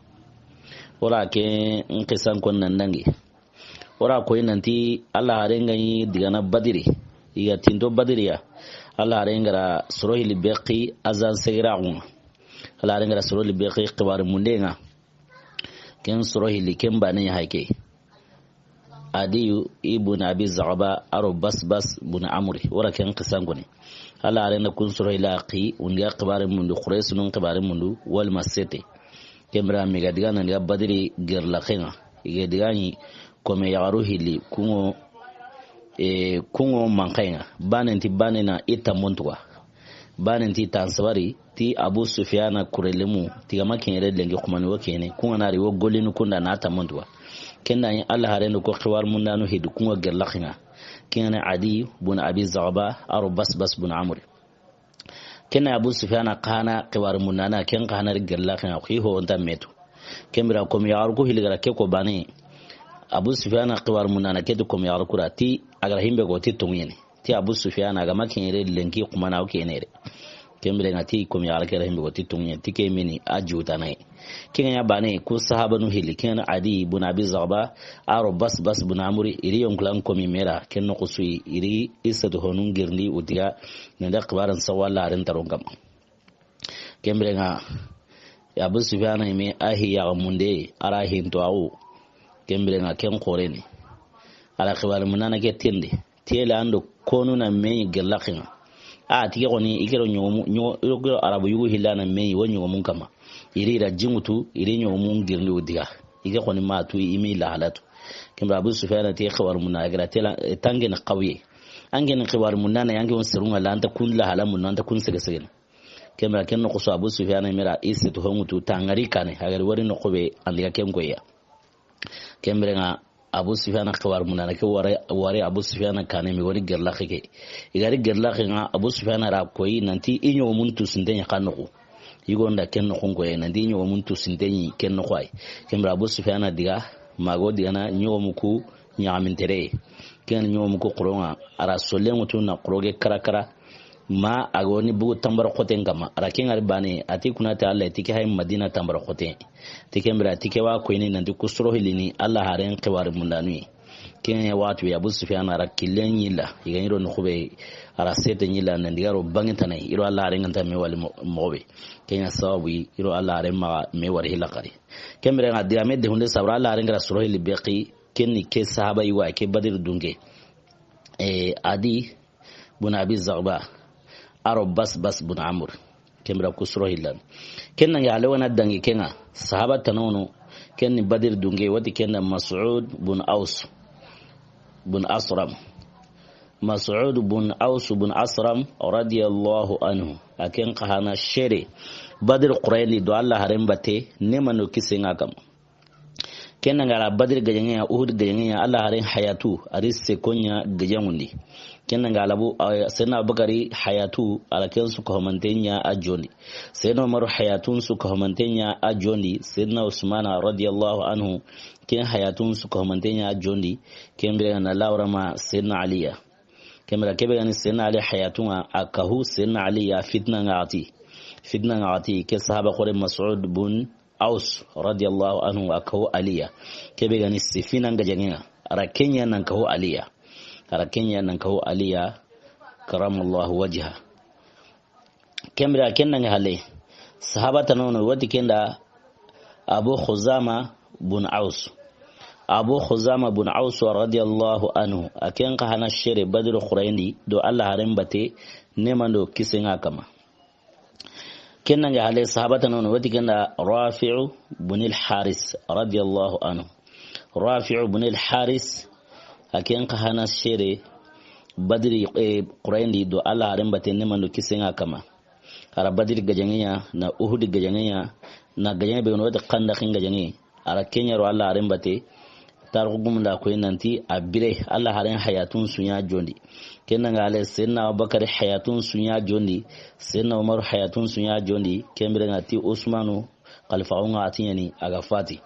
O ra ken xisan kon nan dangi. O ra ko i nanti Alla haren ga ɲi digana Badiri. I ga tinto Badiri ya. Alla haren ga ra soro hilli be xi azan segiraxu ŋa. Alla haren ga ra soro hilli be xi xibari munde ŋa. Ken soro hilli ken bane ya hake. Adiyu ibn Abi Zaba aro Basbas bun Amri. O ra ken xisan koni. Alla haren na kun soro hilli a xi, undi ga xibari mundu, Quraysunun xibari mundu, wali ma sete. Kemera mi ga diga nan diga Badiri gerlaxe ŋa. I ga diga ɲi kome yaxaru hilli, kuŋo, e, kuŋo manxayi ŋa. Bane nti bane na i tambon tuga. Bane nti tan sabari, ti Abu Sufyana kurelemu, ti ga ma keɲere lenki xumani wo kene. Kuŋa na ri wo golini kunda na tambon tuga. Kenda ɲi Alla haren do ko xibari mundanu hidi kuŋo gerlaxe ŋa. Ken ŋa ni Adi bun Abi Zaba, aro Basbas bun Amri. Ken na Abu Sufyana xa hana xibari mundana, ken xa hana ri gerlaxe ŋa, xi ho nta metu. Kemera komi yaxaru ku hilli ga ra ke ko bane. Abu Sufyana xibari mundana ke ti komi yaxaru ku ra ti a ga ra himbe ko ti tonŋu ɲeni. Ti Abu Sufyana ga ma keɲere lenki xumana wo kenere. Kemere ŋa ti komi yaxaru ke ra himbe ko ti tonŋu ɲeni, ti ke mini a jutanayi. Ken ŋa ɲa bane, ku sahabanu hilli, ken Adi bun Abi Zaba, aro Basbas bun Amri, i ri yonkulan komi mera, ken noxu su yi, i ri i setu honun girindi, u ti ga, nende xibaran sawa Alla haren taron kama. Kemere ŋa, Abu Sufyana i me a hi yaxa munde, a ra hinto axu. Kemere ŋa ken xoreni. A ra xibari mundana ke tindi. Tele ando konu na meyi gerlaxe ŋa. A ti ke xoni i ke ro ɲogomu, ɲogo, i ke ro Arabu yugu hilla na meyi wo ɲogomun kama. I ri ra jingutu, i ri ɲogomun girindi wo diga. I ke xoni ma tu i mi lahalatu. Kemera Abu Sufyana ti xibari mundana ke ra tela, e, tange na xawiye. Ange ni xibari mundana, ange won serun ŋa la, anta kun lahala mun, anta kun sege sege. Kemera ken noxu su Abu Sufyana mera i setu honŋutu tangari kane, a ga ri wari noxu be an diga ken koya. Kemere ŋa Abu Sufyana xibari mundana ke wari, wari Abu Sufyana kane mi wari gerlaxe ke. I ga ri gerlaxe ŋa Abu Sufyana ra koyi nanti i ɲogomun tusinte ɲa xa noxu. I gonda ken noxun koye nanti i ɲogomun tusinte ɲi ken noxu ay. Kemera Abu Sufyana diga, mago diga na ɲogomu ku ɲaxamintere. Ken ɲogomu ku xoro ŋa, a ra sollen ŋutu na xoro ke kara kara. Ma a ga woni bugu tambara xoten kama. A ra ken ŋari bane, a ti kuna ti Alla, ti ke hay Madina tambara xoten. Ti kemera, ti ke wa koyini nanti ku soro hilini Alla haren xibari mundanu yi. Ken ya waxatu ya Abu Sufyana a ra killen ɲilla. I ga ɲi ro noxu be, a ra sete ɲilla, nan diga ro bangintanayi. I ro Alla haren ŋa nta me wali mo-, moxo be. Ken ya sababu yi, i ro Alla haren maxa me wari hilla xari. Kemere ŋa diga me de hunde sabara Alla haren ga ra soro hili be xi. Ken ni ke sahaba yi wa ke Badiri dunke. E, Adi bun Abi Zagba, aro Bas Bas bun Amr. Ken bira ku soro hillan. Ken nange hale wana dangi kenga. Sahaba tanono. Ken ni Badiri dunke wati ken da Mas'ud bun Aus bun Asram. Mas'ud bun Aus bun Asram radiyallahu anhu. A ken xa hana sere Badiri xurayindi do Alla haren bate, ne mando kisen ŋa kama. Ken nange a ra Badiri gajaŋe ya, Uhudi gajaŋe ya, Alla haren hayatu, a ri se ko ɲa gajaŋundi. Ken nange a labu, eh, Seydina Abubakari hayatu, a ra ken su ko manten ɲa a jondi. Seydina Umaru hayatun su ko manten ɲa a jondi. Seydina Usmana radiyallahu anhu, ken hayatun su ko manten ɲa a jondi. Ken bire na lawra ma Seydina Aliya. Ken bire ke be ga ni Seydina Ali hayatun ŋa, a kahu Seydina Aliya fitna ŋa a ti. Fitna ŋa a ti, ke sahaba xore Mas'ud bun Aus radiyallahu anhu a kahu Aliya. Ke be ga ni sifina gajaŋe ŋa. A ra ken ɲa nan kahu Aliya. A ra ken ɲa nan kahu Aliya. Karamallahu wajha. Ken bire ken nange hale. Sahaba tanono wati ken da Abu Khuzama bun Aus. Abu Khuzama bun Aus radiyallahu anhu. A ken xa hana sere Badiri xurayindi do Alla haren bate, ne mando kisen ŋa kama. Ken nange hale sahaba tanono wati ken da Rafi'u bun al Haris radiyallahu anhu. Rafi'u bun al Haris, a ken xa hana sere Badiri, eh, xurayindi do Alla haren bate, ne mando kisen ŋa kama. A ra Badiri gajaŋe ya, na Uhudi gajaŋe ya, na gajaŋe be no wati Xandaxi gajaŋe. A ra ken ɲa ro Alla haren bate, tarixu gumun da koyi nanti a bire, Alla haren hayatun su ɲa jondi. Ken nange hale Seydina Abubakari hayatun su ɲa jondi, Seydina Umaru hayatun su ɲa jondi, ken bire ŋa ti Usmanu, xalifa ŋa a ti ɲa ni a ga fati.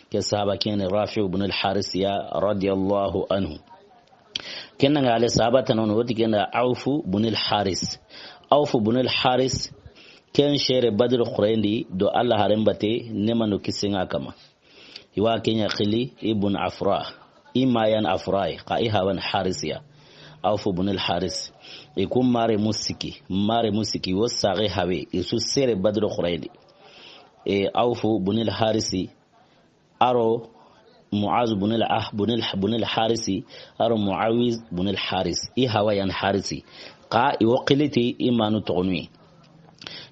Ke sahaba ken ni Rafi'u bun al Haris ya radiyallahu anhu. Ken nange hale sahaba tanono wati ken da Awfu bun al Haris. Awfu bun al Haris, ken sere Badiri xurayindi do Alla haren bate, ne mando kisen ŋa kama. I wa ken ɲa xili Ibn Afra. I ma yan Afra yi, xa i hawan Haris ya. Awfu bun al Haris. I ku mare musiki, mare musiki wo saxe hawe, i su sere Badiri xurayindi. E, Awfu bun al Harisi, aro Muaz bun al Ah-, bun al, bun al Harisi, aro Muawiz bun al Haris. I hawa yan Harisi. Xa i wo xiliti i manu toxonu yi.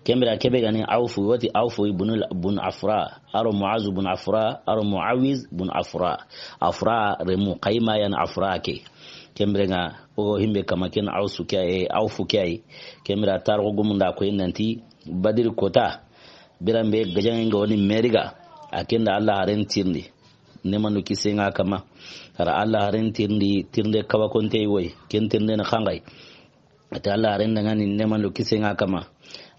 Ken bire ke be ga ni Awfu, wati Awfu bun al, bun Afra, aro Muaz bun Afra, aro Muawiz bun Afra. Afra remu, xa i ma yan Afra ke. Ken bire ŋa, o himbe kama ken Awsu ke yi, Awfu ke yi. Ken bire tarixu gumun da koyi nanti Badiri kota. Biran be gajaŋe ŋa woni meriga, a ken da Alla haren tirindi. Ne mando kisen ŋa kama. A ra Alla haren tirindi, tirinde kaba konte woyi, ken tirinde na xanŋa yi. A ti Alla haren da ŋa ni ne mando kisen ŋa kama.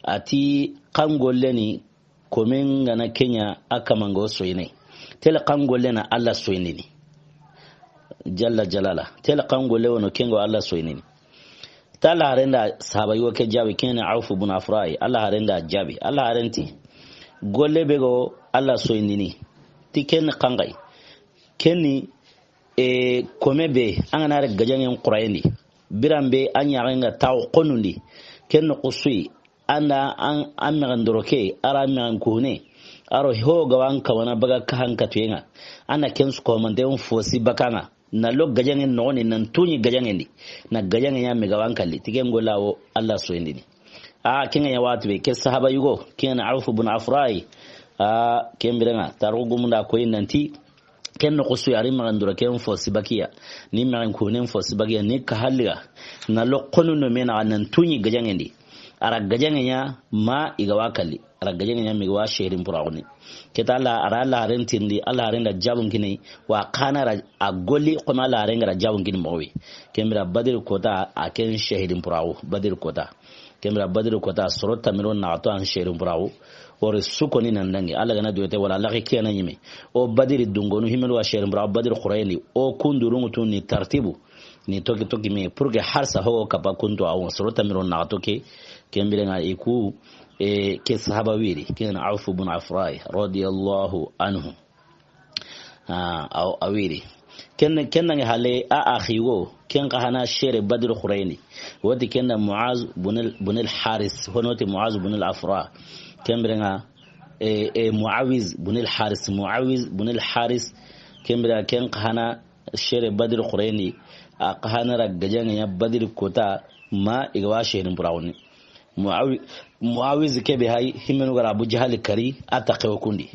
A ti xa golle ni komen ga na ken ɲa a kama ŋa wo soyini. Tele xa golle na Alla soyini ni. Jalla jalala. Tele xa golle wono ken ŋa wo Alla soyini ni. Ta Alla haren da sahaba yo ke jaabi, ken ni Awfu bun Afra yi. Alla haren da jaabi. Alla haren ti, golle be ga wo Alla soyini ni, ti ken ni xanŋa yi. Ken ni, e, kome be, an ga na ri gajaŋen xurayindi. Biran be, an ɲaxen ŋa tawo xonundi. Ken ni xusuyi. An da an, an mexen doroke, a ra an mexen kuhune. A ro ho ga wa an kawana baga kahan katuyen ŋa. An na ken su ko manten fosi baka ŋa. Na lo gajaŋen noxoni, nan tuɲi gajaŋen di. Na gajaŋen ɲa me ga wa an kalli. Ti ken golla wo Alla soyindini. A, ken ŋa ɲa watu be, ke sahaba yugo, ken Awfu bun Afra yi. A, ken bire ŋa, tarixu gumun da koyi nanti, ken noxo su yi, a ri mexen doroken fosi bakiya, ni mexen kunen fosi bakiya, ni kahalliga, na lo xonu no me naxa nan tuɲi gajaŋen di. A ra gajaŋen ɲa ma i ga wa kalli. A ra gajaŋen ɲa me i ga wa sehedin puraxuni. Ke ta Alla, a ra Alla haren tirindi, Alla haren da jaabun kini, wa xa na ra a golli, xo ma Alla haren ga ra jaabun kini moxo be. Ken bire Badiri kota, a ken sehedin puraxu, Badiri kota. Ken bire Badiri kota, soro tanmi do naxato an sehedin puraxu. O ri su koni nan dangi, Alla ga na duwete wala Alla ke na ɲime. O Badiri dungonu himelu wa sehedin puraxu, Badiri xurayindi. O kundurungu tu ni tartibu. Ni toki toki me, pour que harsa ho kapa kuntu a wo, soro tanmi do naxato ke. Ken bire ŋa i ku, e, ke sahaba wiri, ken Awfu bun Afra yi, radiyallahu anhu. A, a, a wiri. Ken, ken nange hale a, a xigo, ken xa hana sere Badiri xurayindi. Wati ken da Muaz bun al, bun al Haris, hono ti Muaz bun al Afra. Ken bire ŋa, e, e, Muawiz bun al Haris, Muawiz bun al Haris. Ken bire ken xa hana Sere Badiri xooren di, a xa hana ra gajaŋe ɲa Badiri koota ma i ga wa serin puraxu ni. Muawi-, Muawiz kebe hay, himmenu ga ra Abu Jahali kari, a ta xewo kundi.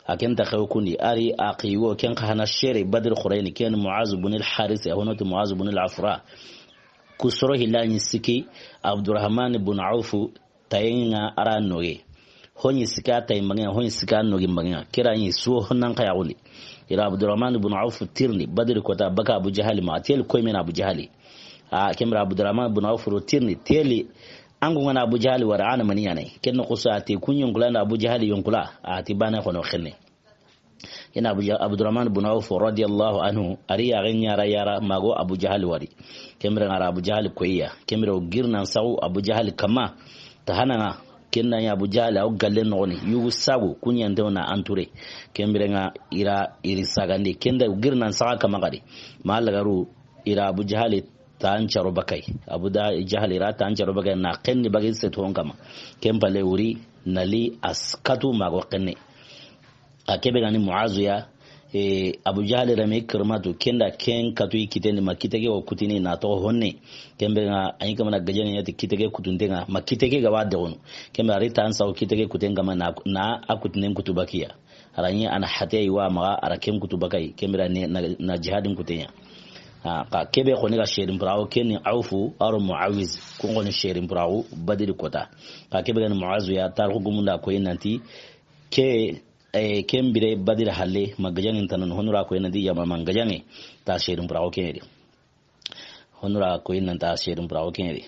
A ken ta xewo kundi, a ri a xiwo, ken xa hana sere Badiri xooren di, ken Muaz bun al Haris, a hono ti Muaz bun al Afra. Ku soro hilla ɲi siki, Abdurrahman bun Auf, tayen ŋa a ra noge. Ho ɲi sika tayi mbaŋe ŋa, ho ɲi sika nogi mbaŋe ŋa. Kira ɲi suwo honnan xa yaxundi. I ra Abdurrahman bun Auf tirindi, Badiri koota baka Abu Jahali ma, teli koy men Abu Jahali. A, ken bire Abdurrahman bun Auf ro tirindi, teli angu ŋa na Abu Jahali wari, a na mani ɲaana. Ken no xusa a ti, ku ɲi yonkula na Abu Jahali yonkula, a ti bane xono xenne. Ken Abu Ja-, Abdurrahman bun Auf radiyallahu anhu, a ri yaxe ɲa ra yara mago Abu Jahali wari. Ken bire ŋa ra Abu Jahali koyiya. Ken bire o giri nan saxu Abu Jahali kanma. Ta hana ŋa, ken da ɲa Abu Jahali, a wo galle noxoni. Yugu sagu, ku ɲante wo na entouré. Ken bire ŋa i ra, i ri sagandi. Ken da o giri nan saxa kanma xadi. Ma lagaru, i ra Abu Jahali tan caro bakay. Abu da-, Jahali ra tan caro bakay na xenni bagi setu hon kanma. Ken pale wuri, na li a s-, katu mago xenne. A kebe ga ni Muazu ya, e, Abu Jahali rame Ikrimatu, ken da ken katu i kitten di ma kitte ke wo kutini na toxo honne. Ken bire ŋa a ɲi kamana gajaŋe ɲa ti kitte ke kutunten ŋa, ma kitte ke ga wa dexunu. Ken bire a ri tan saxu kitte ke kutten kanma na, na a kutinen kutu bakiya. A ra ɲi a na hate yi wa maxa, a ra ken kutu bakay. Ken bire ne na, na jihadin kutten ɲa. A, xa kebe xoni ga serin puraxu, ken ni Aufu, a ro Muawiz, kun xoni serin puraxu, Badiri koota. Xa kebe ga ni Muazu ya, tarixu gumun da koyi nanti, ke, e, ken bire Badiri halle, ma gajaŋen ta no, honu ra koyi nanti yamma ma gajaŋe, ta serin puraxu ken ri. Honu ra koyi nan ta serin puraxu ken ri.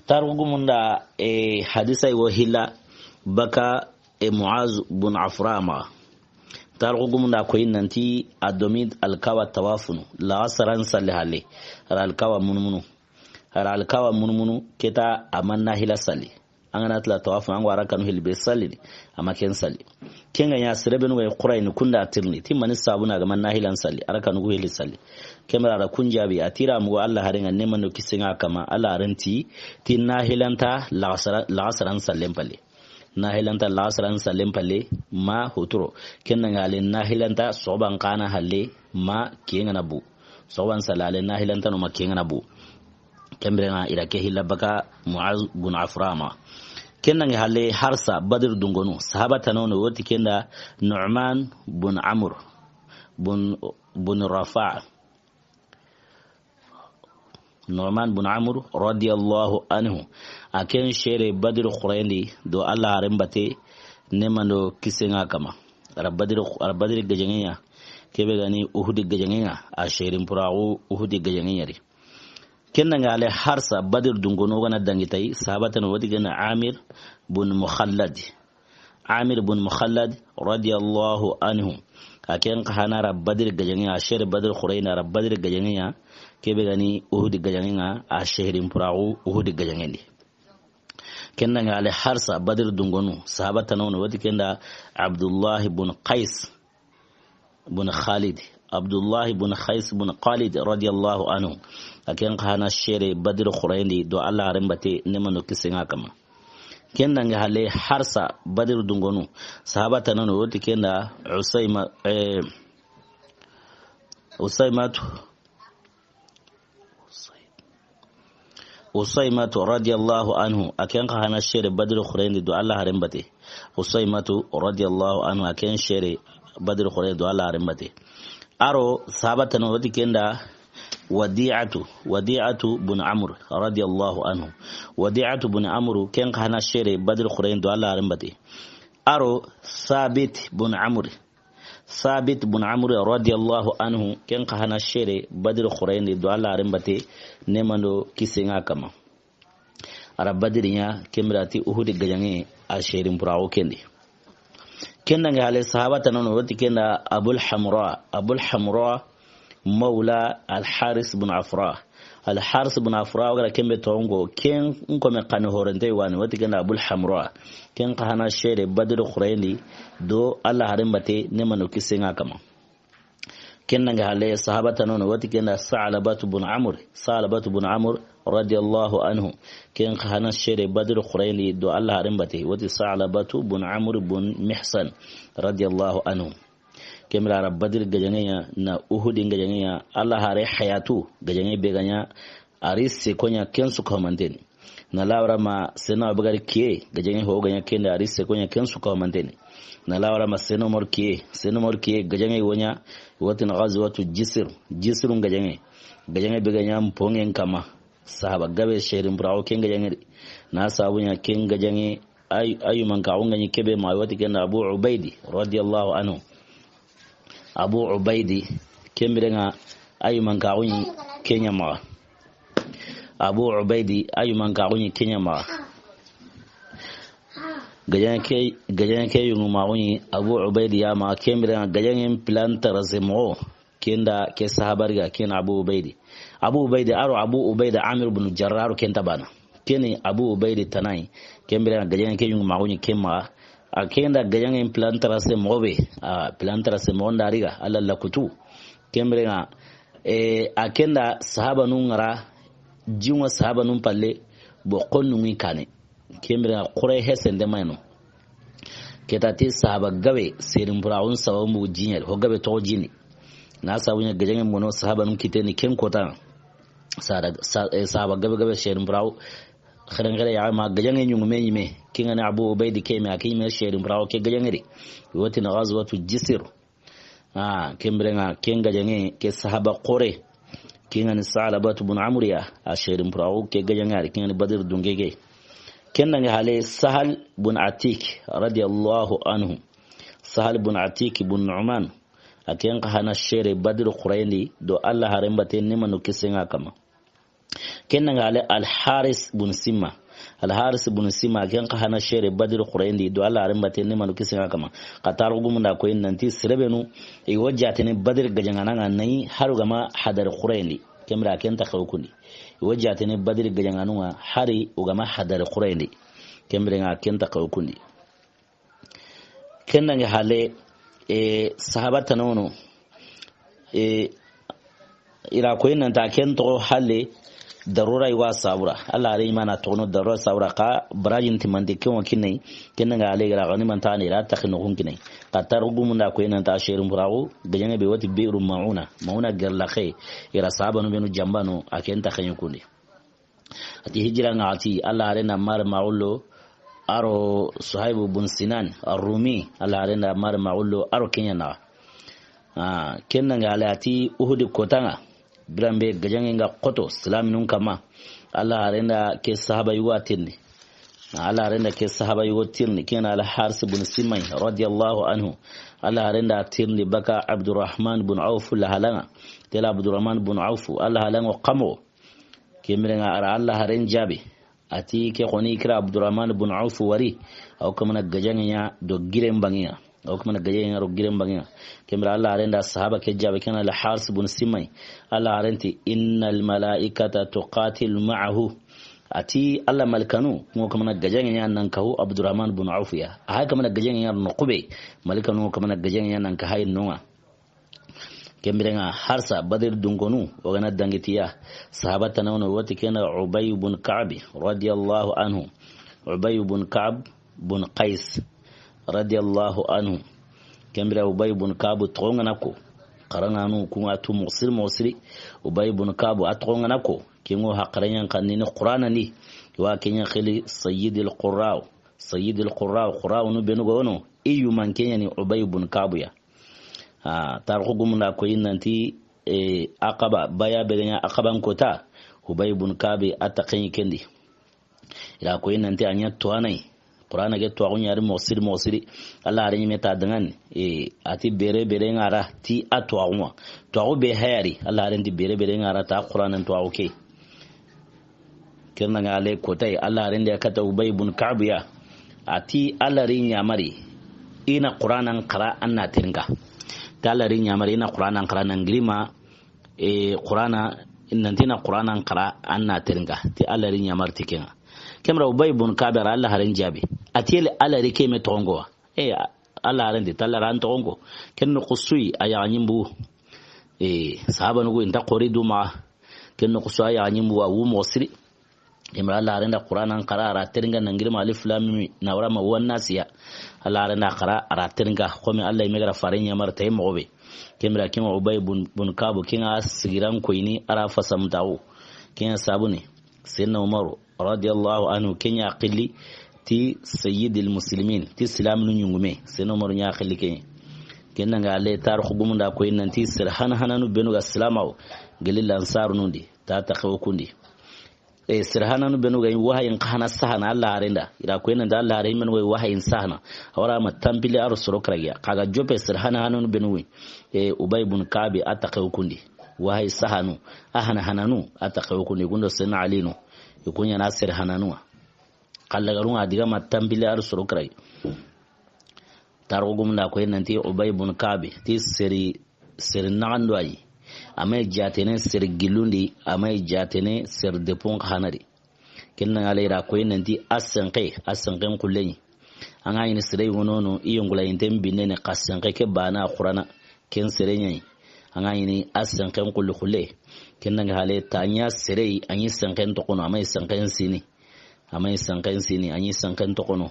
Tarixu gumun da, e, hadisa yi wo hilla baka, e, Muaz bun Afra ma. Tarixu gumun da koyi nanti a do mi alkawa tawafunu, laxasaran salli halle, a ra alkawa munumunu. A ra alkawa munumunu, ke ta a ma nahila salli. An ga na tila tawafu, an ga wa rakanu hilli be salli ni, a ma ken salli. Ken ga ɲa sere benu ga yi xurayini kunda tirni, ti mani sabu na ga ma nahilan salli, a rakanu ku hilli salli. Ken bire a ra kun jaabi, a ti ra mugu Alla haren ŋa, neema do kisiye ŋa a kanma, Alla haren ti, ti nahilan ta laxasara-, laxasaran sallen palle. Nahilan ta laxasaran sallen palle, ma huturo. Ken da ŋa ale nahilan ta soxuban xa na halle, ma kiyen ŋa na bu. Soxuban salli ale nahilan ta no ma kiyen ŋa na bu. Ken bire ŋa i ra ke hilla baka Muaz bun Afra ma. Ken da ŋa halle harsa Badiri dungonu. Sahaba tana no, woti ken da Nu'man bun Amr bun, bun Rafa. Nu'man bun Amr radiyallahu anhu. A ken sere Badiri xooren di do Alla haren batte, neema do kisiye ŋa a kanma. A ra Badiri, a ra Badiri gajaŋe ɲa. Kebe ga ni Uhudi gajaŋe ŋa, a serin puraxu Uhudi gajaŋe ɲa ri. Ken da ŋa ale harsa Badiri dungonu ga na dangi tayi, sahaba tana woti ken da Amir bun Mukhallad. Amir bun Mukhallad radiyallahu anhu. A ken xa hana ra Badiri gajaŋe ɲa, a sere Badiri xooren di, a ra Badiri gajaŋe ɲa, kebe ga ni Uhudi gajaŋe ŋa, a serin puraxu Uhudi gajaŋen di. Ken da ŋa ale harsa Badiri dungonu, sahaba tana no, woti ken da Abdullah bun Qais bun Khalid. Abdullah bun Qais bun Khalid radiyallahu anhu. A ken xa hana sere Badiri xooren di do Alla haren batte, neema do kisiye ŋa a kanma. Ken da ŋa halle harsa Badiri dungonu. Sahaba tana no, woti ken da Usayma, eh, Usaymatu. Usaymatu radiyallahu anhu, a ken xa hana sere Badiri xooren di do Alla haren batte. Usaymatu radiyallahu anhu, a ken sere Badiri xooren di do Alla haren batte. A ro sahaba tana woti ken da Wadi'atu, Wadi'atu bun Amr radiyallahu anhu. Wadi'atu bun Amr, ken xa hana sere Badiri xooren di do Alla haren batte. A ro Sabit bun Amr. Sabit bun Amr radiyallahu anhu, ken xa hana sere Badiri xooren di do Alla haren batte, neema do kisiye ŋa a kanma. A ra Badiri ɲa, ken bire a ti Uhudi gajaŋe, a serin puraxu ken di. Ken da ŋa halle sahaba tana no, woti ken da Abul Hamra. Abul Hamra, mawla Al Haris bun Afra. Al Haris bun Afra, o ga ra ken be tongo, ken n kome xani horente wa ni, woti ken da Abul Hamra. Ken xa hana sere Badiri xooren di do Alla haren batte, neema do kisiye ŋa a kanma. Ken da ŋa halle sahaba tana no, woti ken da Sa'labatu bun Amr. Sa'labatu bun Amr radiyallahu anhu. Ken xa hana sere Badiri xooren di do Alla haren batte, woti Sa'labatu bun Amr bun Mihsan radiyallahu anhu. Ken bire a ra Badiri gajaŋe ya, na Uhudi gajaŋe ya, Alla haare hayatu gajaŋe be ga ɲa, a ri seko ɲa ken su ka humanteni. Na lawara ma Seydina Abubakar kiye, gajaŋe ho ga ɲa ken da, a ri seko ɲa ken su ka humanteni. Na lawara ma Seydina Umar kiye, Seydina Umar kiye, gajaŋe wo ɲa, i wa ti na Gazwatu Jisir, Jisirun gajaŋe. Gajaŋe be ga ɲa mponŋen kama. Sahaba gabe serin pura o ken gajaŋe di. Na sabu ɲa ken gajaŋe, ay, ayuman ka o ŋa ɲi kebe ma, i wa ti ken da Abu Ubaidi, radiyallahu anhu. Abu Ubaidi, ken bire ŋa ayuman ka o ɲi ken ɲa ma. Abu Ubaidi, ayuman ka o ɲi ken ɲa ma. Gajaŋe ke, gajaŋe ke yuŋu ma o ɲi Abu Ubaidi ya ma, ken bire ŋa gajaŋe plan tarase mo. Ken da ke sahabari ga, ken Abu Ubaidi. Abu Ubaidi, a ro Abu Ubaida Amir bin Jarrah, a ro ken ta bana. Ken ni Abu Ubaidi tana yi. Ken bire ŋa gajaŋe ke yuŋu ma o ɲi ken ma. A ken da gajaŋe plan tarase mo be. A plan tarase mo nda ri ga, Alla la kutu. Ken bire ŋa, e, a ken da sahabanun ŋa ra, jiŋo sahabanun palle, bo konnu ŋi kane. Ken bire ŋa xore hesende mayno. Ke ta ti sahaba gabe, serin pura o n sababu jiɲa, ho gabe to jini. Na sabu ɲa gajaŋe mono sahabanun kiteni ken kota. Sahaba, sa-, eh, sahaba gabe gabe serin pura o. Xeren xere ya ma gajaŋe ɲuŋu me ɲi me. Ken ŋa ni Abu Ubaidi ke me, a ke ɲi me serin pura o ke gajaŋe di. I wa ti na Gazwatu Jisir. Ah, ken bire ŋa, ken gajaŋe, ke sahaba xore. Ken ŋa ni Sa'labatu bun Amr ya, a serin pura o ke gajaŋe a ri, ken ŋa ni Badiri dunke ke. Ken da ŋa hale Sahal bun Atik, radiyallahu anhu. Sahal bun Atik bun Nu'man. A ken xa hana sere Badiri xurayndi, do Alla haaren batte ni manu kisen ŋa kama. Ken da ŋa hale Al Haris bun Simma. Al Haris bun Simma, ken xa hana sere Badiri xurayndi, do Alla haaren batte ni manu kisen ŋa kama. Xa taarixu gumun da ko yi nanti sere benu, i wa jaatene Badiri gajaŋaana ŋa na yi, hari o ga ma hadari xurayndi. Ken bire ken ta xew kundi. I wa jaatene Badiri gajaŋaanu ŋa, hari o ga ma hadari xurayndi. Ken bire ŋa ken ta xew kundi. Ken da ŋa hale, e, sahaba tana wono. E, i ra ko yi nanta ken toxo hale, darura i wa sabura. Alla haare i ma na toxono darura sabura xa barajin timandi ken wa kinai. Ken da ŋa hale i ra gani manta ne i ra taxi no kun kinai. Xa taarixu gumun da ko yi nanta serin pura o gajaŋe be wa ti Bi'ru Mauna. Mauna gerla xe. I ra sahabanu benu jambano a ken ta xeɲu kundi. A ti hijira ŋa a ti, Alla haaren da Ammar maxullo, a ro Suhaybu bun Sinan, Ar-Rumi, Alla haaren da Ammar maxullo, a ro ken ɲa naxa. Ah, ken da ŋa hale a ti Uhudi kota ŋa, biranbe gajaŋe ŋa xoto, silaaminun kama. Alla haaren da ke sahaba yugo a tirindi. Alla haaren da ke sahaba yugo tirindi, ken ŋa ni Al Haris bun Simma yi, radiyallahu anhu. Alla haaren da tirindi baka Abdurrahman bun Auf laxala ŋa. Tela Abdurrahman bun Auf, Alla laxala ŋa o kamo. Ken bire ŋa a ra Alla haaren jaabi. A ti ke xoni kira Abdurrahman bun Auf wari. A wa kamana gajaŋe ɲa do giren banŋe ŋa. A wa kamana gajaŋe ɲa do giren banŋe ŋa. Ken bire Alla haaren da sahaba ke jaabi ken ŋa ni Al Haris bun Simma yi. Alla haaren ti, "Innal malaikata tuqatilu ma'ahu." A ti Alla malikanu, ŋo kamana gajaŋe ɲa nan kahu Abdurrahman bun Auf ya. A hay kamana gajaŋe ɲa no xube. Malikanu ŋo kamana gajaŋe ɲa nan kahay no ŋa. Ken bire ŋa harsa Badiri dunkonu, o ga na dangi ti ya. Sahaba tana wono wa ti ken da Ubay bun Ka'b, radiyallahu anhu. Ubay bun Ka'b bun Qais, radiyallahu anhu. Ken bire Ubay bun Ka'b toxo ŋa na ko. Xaraŋanu ku ŋa tu moxo siri moxo siri. Ubay bun Ka'b a toxo ŋa na ko. Ken ŋo haqare ɲa n xanni ni Qur'ana ni. Wa ken ɲa xili Sayyidil Qurra'u. Sayyidil Qurra'u, Qurra'unu benu ga wono. I yuman ken ɲa ni Ubay bun Ka'b ya. Ah, taarixu gumun da ko yi nanti, eh, Aqaba, baya be ga ɲa Aqaban kota, Ubay bun Ka'b a ta xeɲi ken di. I ra ko yi nanti a ɲa tuwaana yi. Qur'ana ke tuwaaxu ɲa ri moxo siri moxo siri. Alla haaren ɲi me ta danŋa ni. Eh, a ti bere bere ŋa ra ti a tuwaaxu ŋa. Tuwaaxu be haya ri. Alla haaren ti bere bere ŋa ra ta Qur'ana tuwaaxu ke. Ken da ŋa hale kota yi, Alla haaren da ya kata Ubay bun Ka'b ya. A ti Alla ri ɲamari, i na Qur'ana n xara an na tirinka. Ti Alla ri ɲamari, i na Qur'ana n xara nan girima, e, Qur'ana, nanti na Qur'ana n xara an na tirinka. Ti Alla ri ɲamari ti ken ŋa. Ken bire Ubay bun Ka'b a ra Alla haaren jaabi. A ti yele Alla ri ke me toxo n ko wa. E, Alla haaren ti talla ran toxo n ko. Ken noxu su yi a yaxa ɲi n bugu. E, sahabanu ku i nta xori du maxa. Ken noxu su a yaxa ɲi n bugu a wu moxo siri. Ken bire Alla haaren da Qur'aanan xara, a ra terinka nan girma alif lam mim, na wara ma wan nasi ya. Alla haaren da xara, a ra terinka, xo mi Alla yinme ga ra faaren yamari ti moxo be. Ken bire ken ŋa Ubay bun, bun Kaabu, ken ŋa sigiran koyini, a ra fasamutaxu. Ken ŋa sabu ni, Seydina Umaru, radiyallahu anhu, ken ɲa xilli ti sayyidil muslimin, ti silaamunu ɲungume. Seydina Umaru ɲa xilli ken ɲa. Ken ŋa ale taarixu gumun da koyi nanti sere hana hananu benu ga silaamaxu, gelli Lansaarunun di, ta taxe wo kun di. E, sere hananu benu ga yi wahayin xa hana sahana Alla haaren da. I ra koyi nanti Alla haaren benu ga yi wahayin sahana. A wara ma tanpille a ro soro karagiya. Xa ga joppe sere hana hananu benu wi. E, Ubay bun Kaabi a taxe wo kun di. Wahayi sahanu, a hana hananu, a taxe wo kun di. Gundo Seydina Ali no. I kun ɲa na sere hananu ŋa. Xallagarun ŋa a diga ma tanpille a ro soro karagiya. Taarixu gumun da koyi nanti Ubay bun Kaabi, ti seri, seri naxandu a yi. A ma yi jaatene seri gillun di, a ma yi jaatene seri depun xa hana di. Ken ŋa ale ra koyi nanti a senxe, a senxen xulle ɲi. An ga ɲini sere yogo no no, i yongulayinten binne ni xa senxe ke baane a xurana, ken sere ɲa yi. An ga ɲini a senxen xulli xulle. Ken ŋa ale ta ɲa sere yi, a ɲi senxen toxono, a ma yi senxen sini. A ma yi senxen sini, a ɲi senxen toxono.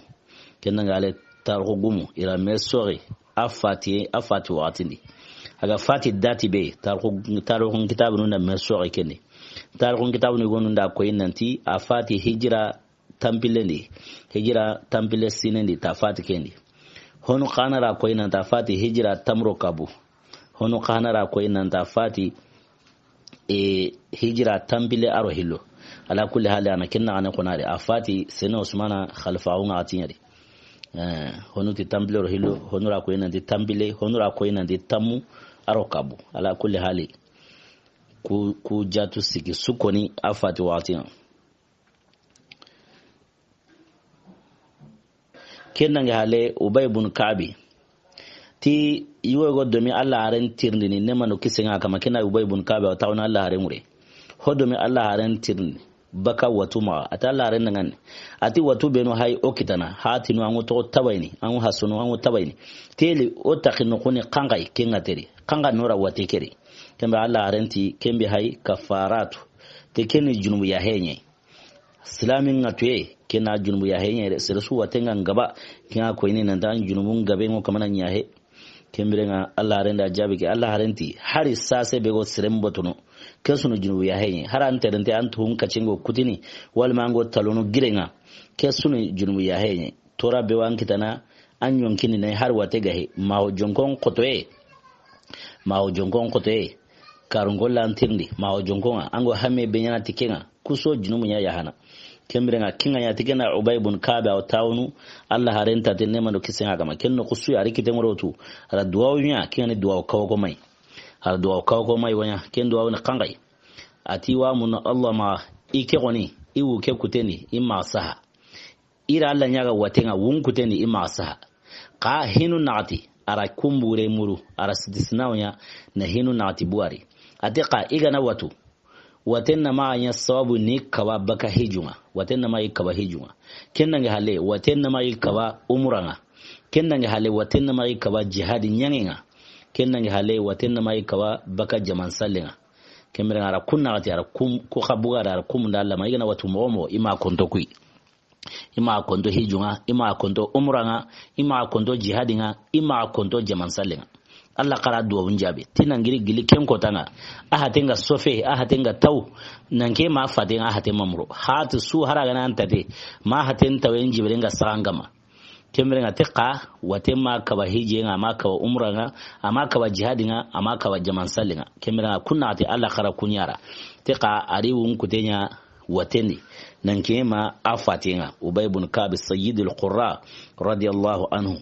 Ken ŋa ale taarixu gumu, i ra me soxi, a fati, a fati waxatin di. A ga fati dati be, taarixu, taarixun kitaabunun da me soxi ken di. Taarixun kitaabunu yogonu da koyi nanti, a fati hijira tanpillen di, hijira tanpille siinen di, ta fati ken di. Honu xa na ra koyi nanti a fati hijira tanmu ro kabu. Honu xa na ra koyi nanti a fati, e, hijira tanpille a ro hillo. Ala kulli hali, a na ken ŋa ne xonari. A fati Seydina Usmana xalifaaxu ŋa a ti ɲa di. E, honu ti tanpille ro hillo, honu ra koyi nanti tanpille, honu ra koyi nanti tanmu a ro kabu. Ala kulli hali. Ku, ku jaatu siki su koni a fati waxati ŋa. Ken ŋa ale Ubay bun Kaabi. Ti yugo go domi Alla haaren tirindini, ne mando kisen ŋa kama, ken ŋa Ubay bun Kaabi, a wa taxunu Alla haaren ŋure. Ho domi Alla haaren tirindi, baka watu maxa, a ti Alla haaren ŋa ni. A ti watu benu hayi o kitana, hatinu an ŋa toxo tabayini, an ŋa hasunu, an ŋa tabayini. Teli o taxi no xoni xanxayi, ken ŋa teri. Xanxa no ra wati keri. Ken be Alla haaren ti, ken be hayi kafaratu. Te ken ni junubu yaahe ɲa yi. Silaamin ŋa tuye, ken na junubu yaahe ɲa yi de, sere su waten ŋa n gaba, ken ŋa koyini nanti an junubun gabe ŋo kamana ɲa he. Ken bire ŋa Alla haaren da jaabi ke, Alla haaren ti, hari sase be go seren botono, ke su ni junubu yaahe ɲa yi. Hari an terente an tuhun kacingo kutini, walima an go talono gire ŋa, ke su ni junubu yaahe ɲa yi. Toora be wa an kitana, an ɲonkini na yi hari wate gahe, ma ho jonkon xotoye. Ma ho jonkon xotoye. Karunko lantirndi, ma ho jonkon ŋa, an go hame be ɲaana ti ken ŋa, kuso junubu ɲa yahana. Ken bire ŋa, ken ŋa ɲa ti ken na Ubay bun Kaabi, a wa taxunu Alla haaren ta ti, ne mando kisen ŋa kama. Ken no kusu ya, a ri kiten ŋoro tu, a ra duwawu ɲa, ken ŋa ni duwawu kawo ko mayi. A ra duwawu kawo ko mayi wa ɲa, ken duwawu ni xanxayi. A ti wa mun Alla ma, i ke xoni, i wu ke kutendi, i ma saha. I ra Alla ɲaaga waten ŋa, wun kutendi, i ma saha. Xa hinu naxati, a ra kumbure muru, a ra sitisinawu ɲa, na hinu naxati buwari. A ti xa i ga na watu, waten na maxa ɲa sababu ni kawa baka hijun ŋa. Waten na maxa i kawa hijun ŋa. Ken na ŋa hale, waten na maxa i kawa umuran ŋa. Ken na ŋa hale, waten na maxa i kawa jihadi ɲaŋen ŋa. Ken na ŋa hale, waten na maxa i kawa baka jaman sallen ŋa. Ken bire ŋa a ra kun naxati, a ra kum, ku xa buga a ra, a ra kumun da Alla ma, i ga na watu moxo moxo, i ma konto kuyi. I ma konto hijun ŋa, i ma konto umuran ŋa, i ma konto jihadin ŋa, i ma konto jaman sallen ŋa. Alla xa ra duwawun jaabi. Ti nan giri gili ken kotan ŋa. A haten ga sofe, a haten ga taw. Nan ke ma faten ŋa, a haten ma muru. Hati su hari a ga na an tate. Ma haten tawen jibirin ga saxan kama. Ken bire ŋa ti xa, waten ma kawa hijen ŋa, a ma kawa umuran ŋa, a ma kawa jihadin ŋa, a ma kawa jaman sallen ŋa. Ken bire ŋa kun naxati Alla xa ra kun ɲa ra. Ti xa a ri wun kuten ɲa watendi. Nan ke ma a faten ŋa. Ubay bun Kaabi, sayyidul qurra, radiyallahu anhu.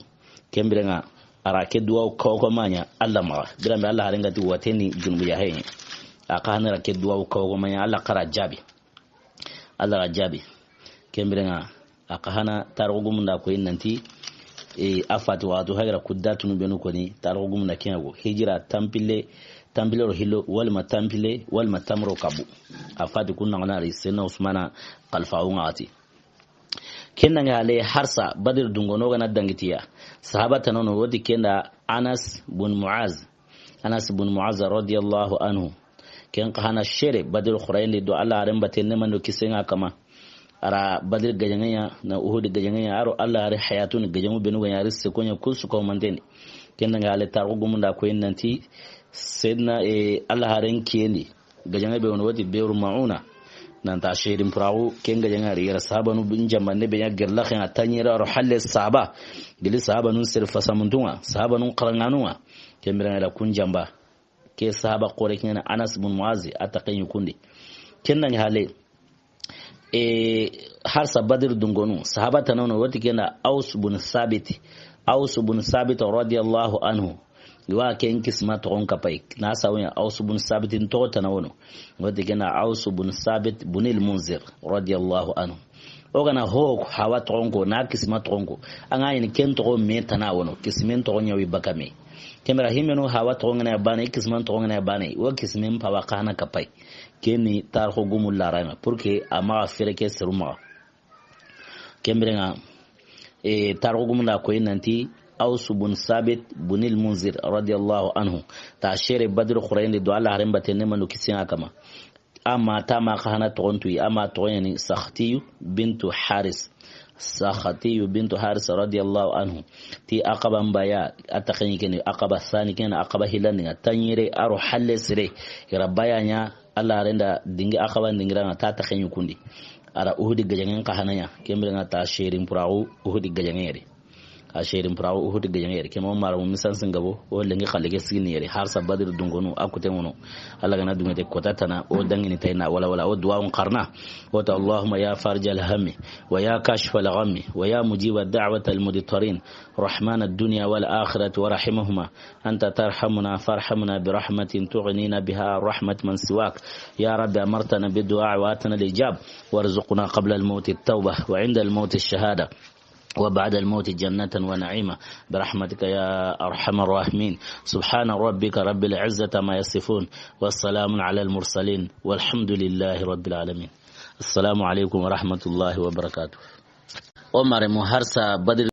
Ken bire ŋa, a ra ke duwawu kawo ko ma ɲa Alla maxa. Biran be Alla haaren ga ti watendi junubu yaahe ɲa yi. A xa hana ra ke duwawu kawo ko ma ɲa, Alla xa ra jaabi. Alla ga jaabi. Ken bire ŋa, a xa hana taarixu gumun da koyi nanti, e, a fati waxatu hayi ra ku datunu benu koni, taarixu gumun da ken ŋa go. Hijira tanpille, tanpille ro hillo, walima tanpille, walima tanmu ro kabu. A fati kun naxana ri Seydina Usmana xalifaaxu ŋa xati. Ken na ŋa hale harsa, Badiri dungono ga na dangi ti ya. Sahaba tana no, wodi ken da Anas bun Muaz. Anas bun Muaz radiyallahu anhu. Ken xa hana sere Badiri xooren di do Alla haaren batte, ne mando kisen ŋa kama. A ra Badri gajaŋe ya, na Uhudi gajaŋe ya, a ro Alla haare hayatun gajaŋu beenu ga ɲa a ri se ko ɲa ku su ko manten di. Ken da ŋa halle taarixu gumun da a koyi nanti Seydina, e, Alla haaren kiyen di gajaŋe be wono, wati Bi'ru Ma'una. Nan ta seedin puraaxu, ken gajaŋe a ri yere sahabanu bin jamba ne be ɲa gerla xen a tanɲere a ro halle sahaba. Gili sahabanun sere fasamuntunŋa, sahabanun xaraŋanunŋa. Ken biren ŋa da kun jamba. Ke sahaba xoore ken ŋa ni Anas bun Muazi, a ta ken ɲi kun di. Ken da ŋa halle, e, harsa Badri dungonu, sahaba tana wono, wati ken da Aws bun Sabit. Aws bun Sabit radiyallahu anhu. I wa ken kisima toxon kapay. Na sawu ɲa Aws bun Sabitin toxo tana wono. Wati ken da Aws bun Sabit bun il Munzir radiyallahu anhu. O ga na ho hawa toxon ko, na kisima toxon ko. An ga ɲi ken toxo me tana wono, kisimen toxo ɲa wi baka me. Ken bire himenu hawa toxon ŋa na baane, kisiman toxon ŋa na baane. O kisimen pawa xa na kapay. Ken ni taarixu gumu laraŋa, pour que a maxa fere ke seru maxa. Ken biren ŋa, e, taarixu gumun da a koyi nanti Aws bun Sabit bun il Munzir radiyallahu anhu. Ta sere Badri xooren di do Alla haaren batte ne manu kisiŋa kama. A ma ta ma xa hana toxon tu yi, a ma toxon ɲa ni Saxtiyu bintu Haris. Saxtiyu bintu Haris radiyallahu anhu. Ti Aqaba mbaya, a ta ken ɲi ken di, Aqaba sani ken, Aqaba hilandi ŋa, tanɲere a ro halle sire. I ra baya ɲa, Alla haaren da dingi Aqaba dingiran ŋa, ta ta ken ɲi kun di. A ra Uhudi gajaŋen xa hana ɲa, ken biren ŋa ta seedin puraaxu Uhudi gajaŋe yere. A seedin puraaxu Uhudi gajaŋe yere. Ken ma o mara mu misan singabo, o lenki xalle ke sigini yere. Harsa Badri dungonu, a kuten ŋono. Alla ga na dungete kota tana, o dangini tayna, wala wala, o duwa on xarana. O ta, اللهم يا فارج الهم، ويا كاشف الغم، ويا مجيب دعوة المضطرين، رحمن الدنيا والآخرة ورحيمهما، أنت ترحمنا فارحمنا برحمة تغنينا بها عن رحمة من سواك. يا رب أمرتنا بالدعاء وآتنا الإجاب، وارزقنا قبل الموت التوبة، وعند الموت الشهادة، وبعد الموت جنة ونعيما، برحمتك يا أرحم الراحمين. سبحان ربك رب العزة عما يصفون، وسلام على المرسلين، والحمد لله رب العالمين. السلام عليكم ورحمة الله وبركاته. O mare mu harsa Badri